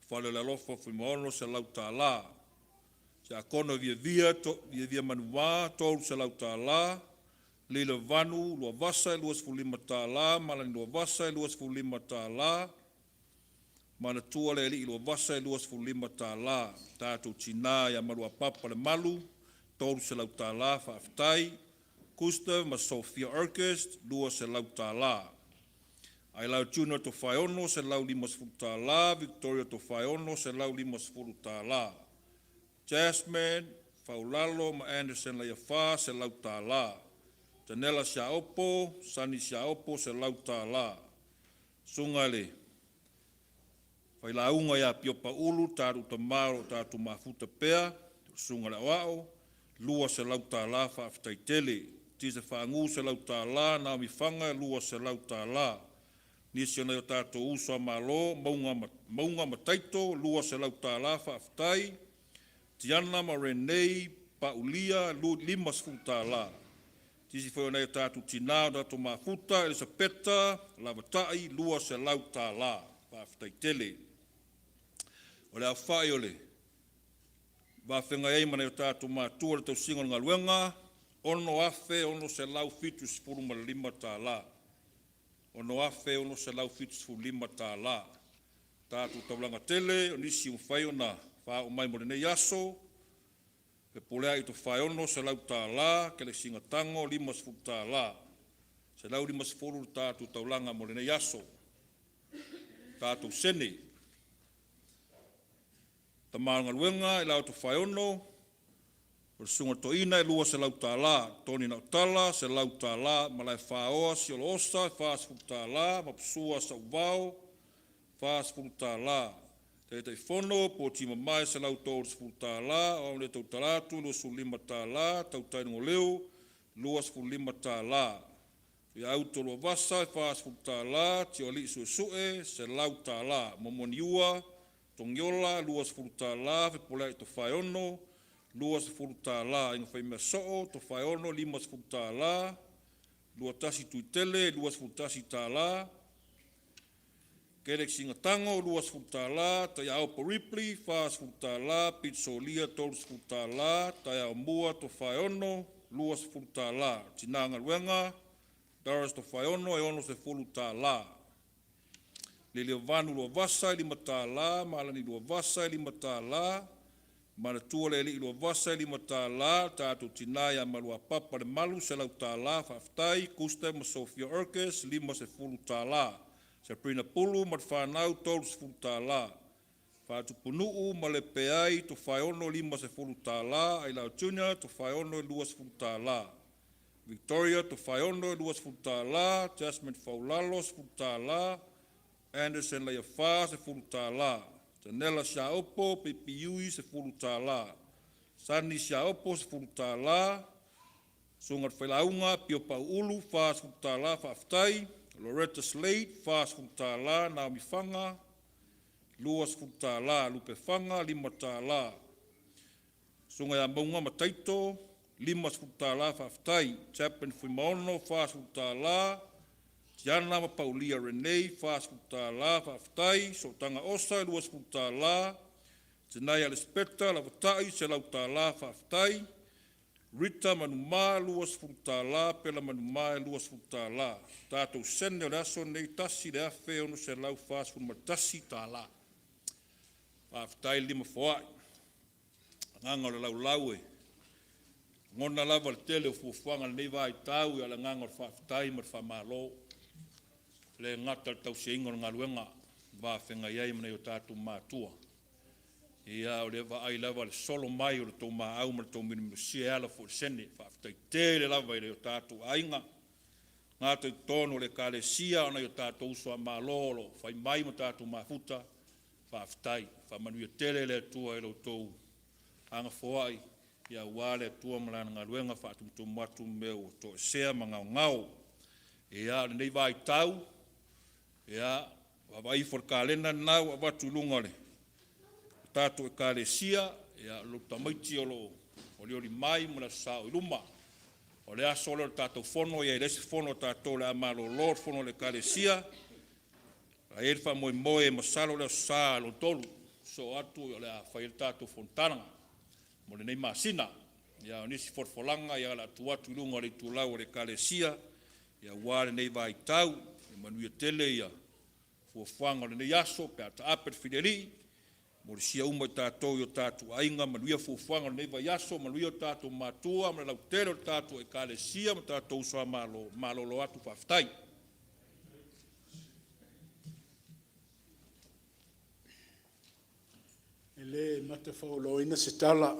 Faleolealofa Fuimaono $100. Siakono Viavia Viavia Manuvā $300, Leilevanu Luavasa e $25, Malani Luavasa e $25, Manatua Lealii Luavasa e $25. Tatou Tinā ia Maluapapa Lemalu, $300 faafetai. Gustav ma Sophia Orcust, $200. Ailao Junior Tofaeono, $150, Victoria Tofaeono, $150. Jasmine Faulalo ma Anderson Leiafa, $100. Tanela Siaopo, Sonny Siaopo, $100. Susuga i le Failauga ia Pio Ulu, talu tama o lo o tatou mafuta pea, susuga i le Aoao, $200 faafetai tele. Tisa Faagu $100, Naomi Faga $200. Nisi o nai o tatou uso a Malo, Mauga Mataito $200 faafetai. Tiana ma Renee Paulia $50. Nisi foi o nai o tatou tinā o tatou mafuta, Elisapeta Lavatai $200. Faafetai tele. O le aofai o le va feagai ai ma nai o tatou matua i le tausiga o le galuega, $6,675. $6,675. Tatou taulaga tele, o nisi ua mafai ona faaoo mai mo lenei aso: Fepuleai Tofaeono $100, Kelesina Tago $50, 150 le tatou taulaga mo lenei aso. Tatou sene. Tama o le galuega Ailao Tofaeono, o le susuga i le toeaina e $200, Tony Nautala $100, Malaefaoa Siolosa $40 ma Pasuia Sauvao $40. Taitaifono Poti Mamae $130, o au nei e tautala atu e $25, Tautai Logoleo $25, Tuiauto Luavasa $40, Tiolii Suesue $100, Momoniua Togiola $20, Fepuleai Tofaeono $20, Aiga Faimeasoo Tofaeono $50, Luatasi Tuitele $21, Kelesina Tago $20, Taiaopo Ripley $40, Pete Solia $30, Taeaomua Tofaeono $20, Tina Galuega Doris Tofaeono e $60. Liliavanu Luavasa e $5, Malani Luavasa e $5. Manatua le Alii Luavasa e $5, tatou tinā ia Maluapapa Lemalu $100, faafetai. Gustav ma Sophia Erkes $50. Sabrina Pulu ma le fanau $30. Faatupunuu ma Lepea Tofaeono $50. Ailao Junior Tofaeono $20. Victoria Tofaeono $20. Jasmine Faulalo $10. Anderson Leiafa $10. Tanela Siaopo Pipiui $10. Sani Siaopo $10. Susuga i le Failauga Pio Pau Ulu $40, faafetai. Loretta Slade $40. Naomi Faga $20. Lupe Faga $5. Susuga ia Mauga Mataito $50, faafetai. Chapman Fuimaono $40. Tiana ma Paulia Renee $40, faafetai. Sootaga Osa $20. Tina ia Lesepeta Lavatai $100, faafetai. Rita Manuma $20. Pela Manuma $20. Tatou sene o le aso lenei, $1,641. Faafetai le lima foai. Agaga o le laulau e lagona lava le tele o fuafuaga i lenei vaitau, a o le agaga o le faafetai ma le faamalo, e le gata i le tausiaina o le galuega i le va feagai ai ma nai o tatou matua, a o le vaai lava i le solo mai o le tou maau ma le tou milomilosia e ala foi i le sene. Faafetai tele lava i nai o tatou aiga, e le gata i totonu o le Ekalesia, a o nai o tatou uso a Malo o lo o fai mai ma tatou mafuta. Faafetai. Faamanuia tele le Atua i lo outou agafoai aua le Atua ma Lana galuega faatumutumu atu mea ua toesea ma gaogao. Ia, o lenei vaitau, ia, vaavaai ifo i le kalena lena ua avatu i luga o le tatou Ekalesia, ia, o lou tamaitiiti o lo o olioli mai mo le Aso Sa o i luma. O le aso lea o le tatou fono, ia e leai se fono a tatou o le a malolo le fono a le Ekalesia. Ae i ai le faamoemoe masalo o le Aso Sa lona tolu sosoo atu o le a fai ai le tatou fonotaga mo lenei masina. A o nisi folafolaga o le a tuu atu i luga o le itulau a le Ekalesia aua lenei vaitau. Ia manuia tele fuafuaga o lenei aso pe a taape le filialii, molisia uma i tatou i o tatou aiga. Manuia fuafuaga o lenei vaiaso, manuia o tatou matua ma le lautele o le tatou Ekalesia ma tatou uso a Malo. Malolo atu, faafetai. E le matafauloina se tala,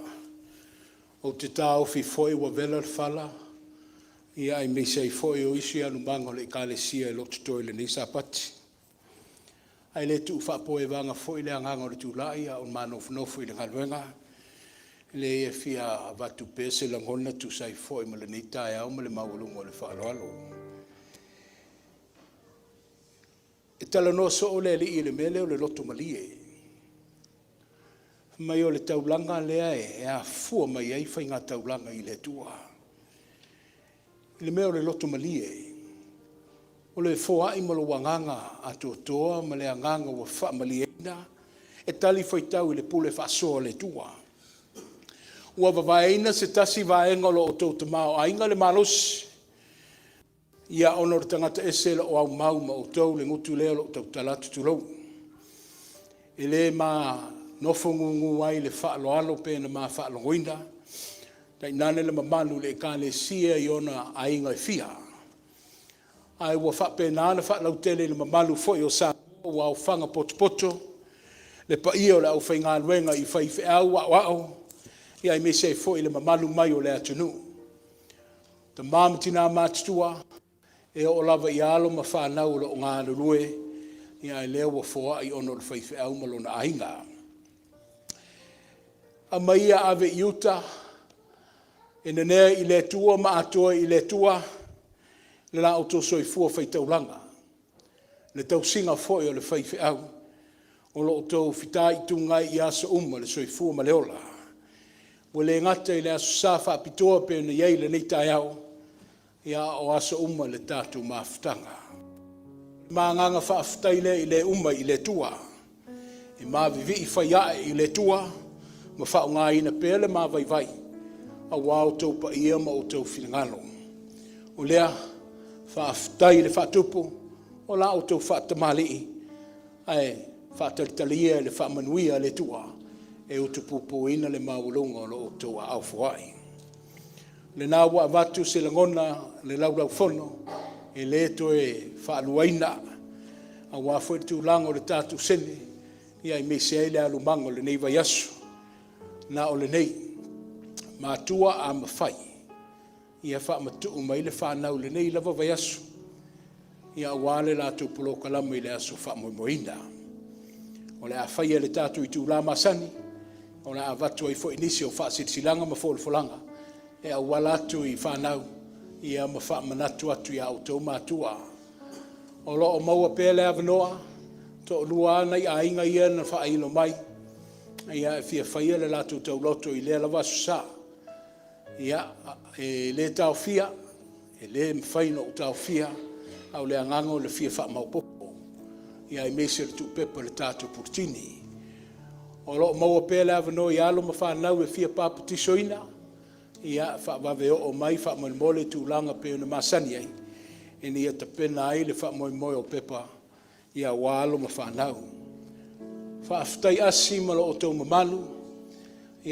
ou te taofi foi ua vela le fala, aemaise ai foi o isi alumaga o le Ekalesia e le o totoe i lenei Sapati. Ae le tuu faapuaevaga foi le agaga o le tulai a o manofonofo i le galuega. E leai e fia avatu pea se lagona e tusa ai foi ma lenei taeao ma le maualuga o le faaaloalo. E talanoa soo le Alii i le mea lea o le loto malie. Fai mai o le taulaga lea e afua mai ai faigataulaga i le Atua. I le mea o le loto malie, o le foai ma lou agaga atoatoa ma le agaga ua faamalieina e talifuaitau i le pule faasoa a le Atua. Ua vavaeina se tasi vaega o lo outou tamaoaiga le malosi, ia ona o le tagata ese e le o aumau ma outou le gutu lea o lo o tautala atu, tulou. E le ma nofo gugu ai i le faaaloalo pe na ma faalogoina, tainane le mamalu i le Ekalesia i ona aiga e fia. Ae ua faapena ona faalautele i le mamalu foi o Samoa ua aofaga potopoto, le paia o le aufaigaluega i faifeau aoao, aemaise ai foi le mamalu mai o le atunuu. Tama ma tina matutua, e oo lava i alo ma fanau o lo o galulue, a o lea ua foai ona o le faifeau ma lona aiga. Aumai ia ave i uta, e nanea i le Atua ma atoa i le Atua le la outou soifua faitaulaga, le tausiga foi o le faifeau o lo o outou fitaituga ai i aso uma i le soifua ma le ola. Ua le gata i le Aso Sa faapitoa pei ona i ai lenei taeao, a o aso uma i le tatou mafutaga. O le agaga faafetai lea i le uma i le Atua, e ma vivii fai ae i le Atua ma faaaogaina pea le ma vaivai aua outou paia ma outou finagalo. O lea, faafetai le faatupu o la outou faatamalii, ae faatalitali ia i le faamanuia a le Atua e utupupuina le maualuga o lo outou aao foai. O lena ua avatu se lagona le Laulau-Fono e le toe faaluaina aua foi le tulaga o le tatou sene, aemaise ai le alumaga o lenei vaiaso. Na o lenei, matua a mafai, ia faamatuu mai le fanau i lenei lava vaiaso aua le latou polokalame i le aso faamoemoeina. O le a faia i le tatou itula masani, o le a avatu ai foi nisi o faasilasilaga ma folafolaga e auala atu i fanau ma faamanatu atu ia outou matua. O lo o maua pea le avanoa, e toalua lava nai aiga ia na faailo mai e fia faia le latou tauloto i lea lava Aso Sa. Ia, e le taofia, e le mafai ona ou taofia, a o le agaga o le fia faamaopoopo, aemaise o le tuupepa o le tatou Puletini. O lo o maua pea le avanoa i alo ma fanau e fia papatisoina, ia faavave oo mai faamolemole i tulaga e pei ona masani ai, ina ia tapena ai le faamoemoe o pepa aua alo ma fanau. Faafetai Asi ma lo outou mamalu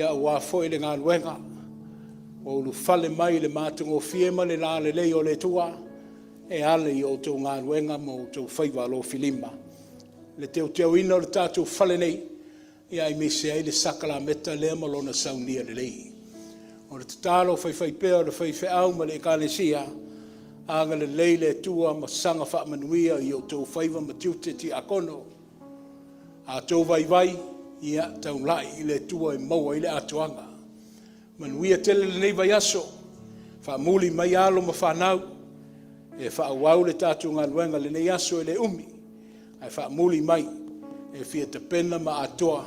aua foi le galuega ua ulufale mai i le matagofie ma le lalelei o le Atua e ala i a outou galuega ma outou faiva alofilima i le teuteuina o le tatou fale nei, aemaise ai le sakalameta lea ma lona saunia lelei. O le tatalo faifaipea a le faifeau ma le Ekalesia, agalelei le Atua ma saga faamanuia i outou faiva ma tiute tiakono. A outou vaivai, ia taulai i le Atua e maua ai le atoaga. Manuia tele lenei vaiaso, faamuli mai alo ma fanau e faaauau le tatou galuega i lenei aso e le umi, ae faamuli mai e fia tapena ma atoa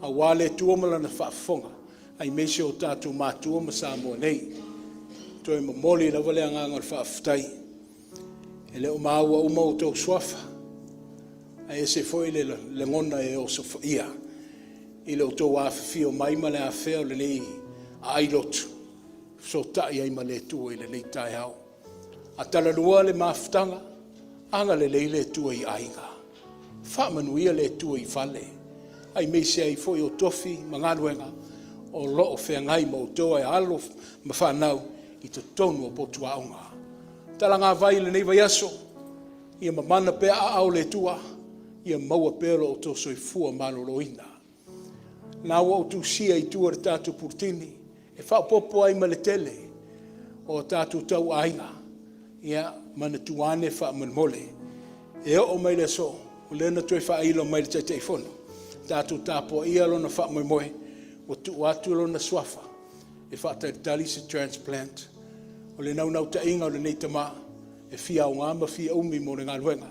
aua le Atua ma Lana faafofoga, aemaise o tatou matua ma Samoa nei. E toe momoli lava le agaga o le faafetai. E le o maua uma outou suafa, ae ese foi le lagona e osofaia i lo outou afifio mai ma le afea o lenei aai lotu e fesootai ai ma le Atua i lenei taeao. A talalua le mafutaga, agalelei le Atua i aiga, faamanuia le Atua i fale, aemaise ai foi o tofi ma galuega o lo o feagai ma outou e alo ma fanau i totonu o potu aoga. O talagavai i lenei vaiaso, ia mamana pea aao o le Atua, ia maua pea lo outou soifua maloloina. O lena ua ou tusia i tua i le tatou puletini e faaopoopo ai ma le tele o tatou tauaiga, ia manatua ane faamolemole. E oo mai le aso, o lea na toe faailo mai e le Taitaifono, tatou tapuaia lona faamoemoe, ua tuu atu lona suafa e faatalitali se transplant. O le naunautaiga o lenei tama, e fia aoga ma fia umi mo le galuega,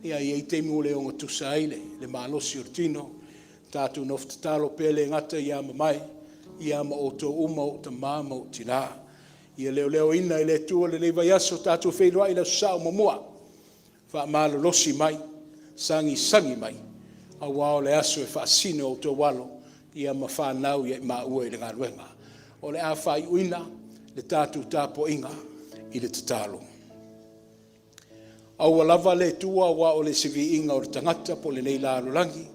ae i ai taimi ua le ogatusa ai le malosi o le tino. Tatou nofo tatalo pea e le gata ia mamae, ia ma outou uma o ou tama ma ou tina. Ia leoleoina e le Atua lenei vaiaso, tatou feiloai i le Aso Sa o muamua, faamalolosi mai, sagisagi mai, aua o le aso e faasino e outou alo ma fanau ia maua i le galuega. O le a faaiuina le tatou tapuaiga i le tatalo. Aua lava le Atua aua o le se viiga o le tagata po o lenei lalolagi,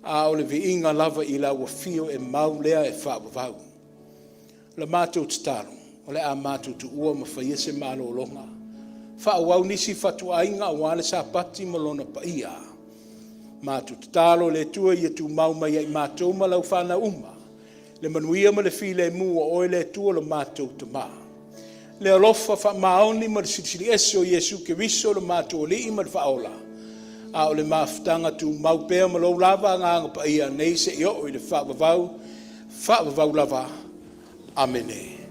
a o le viiga lava i lau afio e mau lea e faavavau. O le matou tatalo, o le a matou tuua ma faia se malologa, faaauau nisi fatuaiga aua le Sapati ma lona paia. Matou tatalo i le Atua ia tumau mai ia i matou ma lau fanau uma le manuia ma le filemu, o Oe le Atua lo matou Tama. Le alofa faamaoni ma le Silisili Ese o Iesu Keriso lo matou Alii ma le Faaola, a o le mafutaga tumau pea ma lou lava Agaga Paia, nei seia oo i le faavavau, faavavau lava. Amene.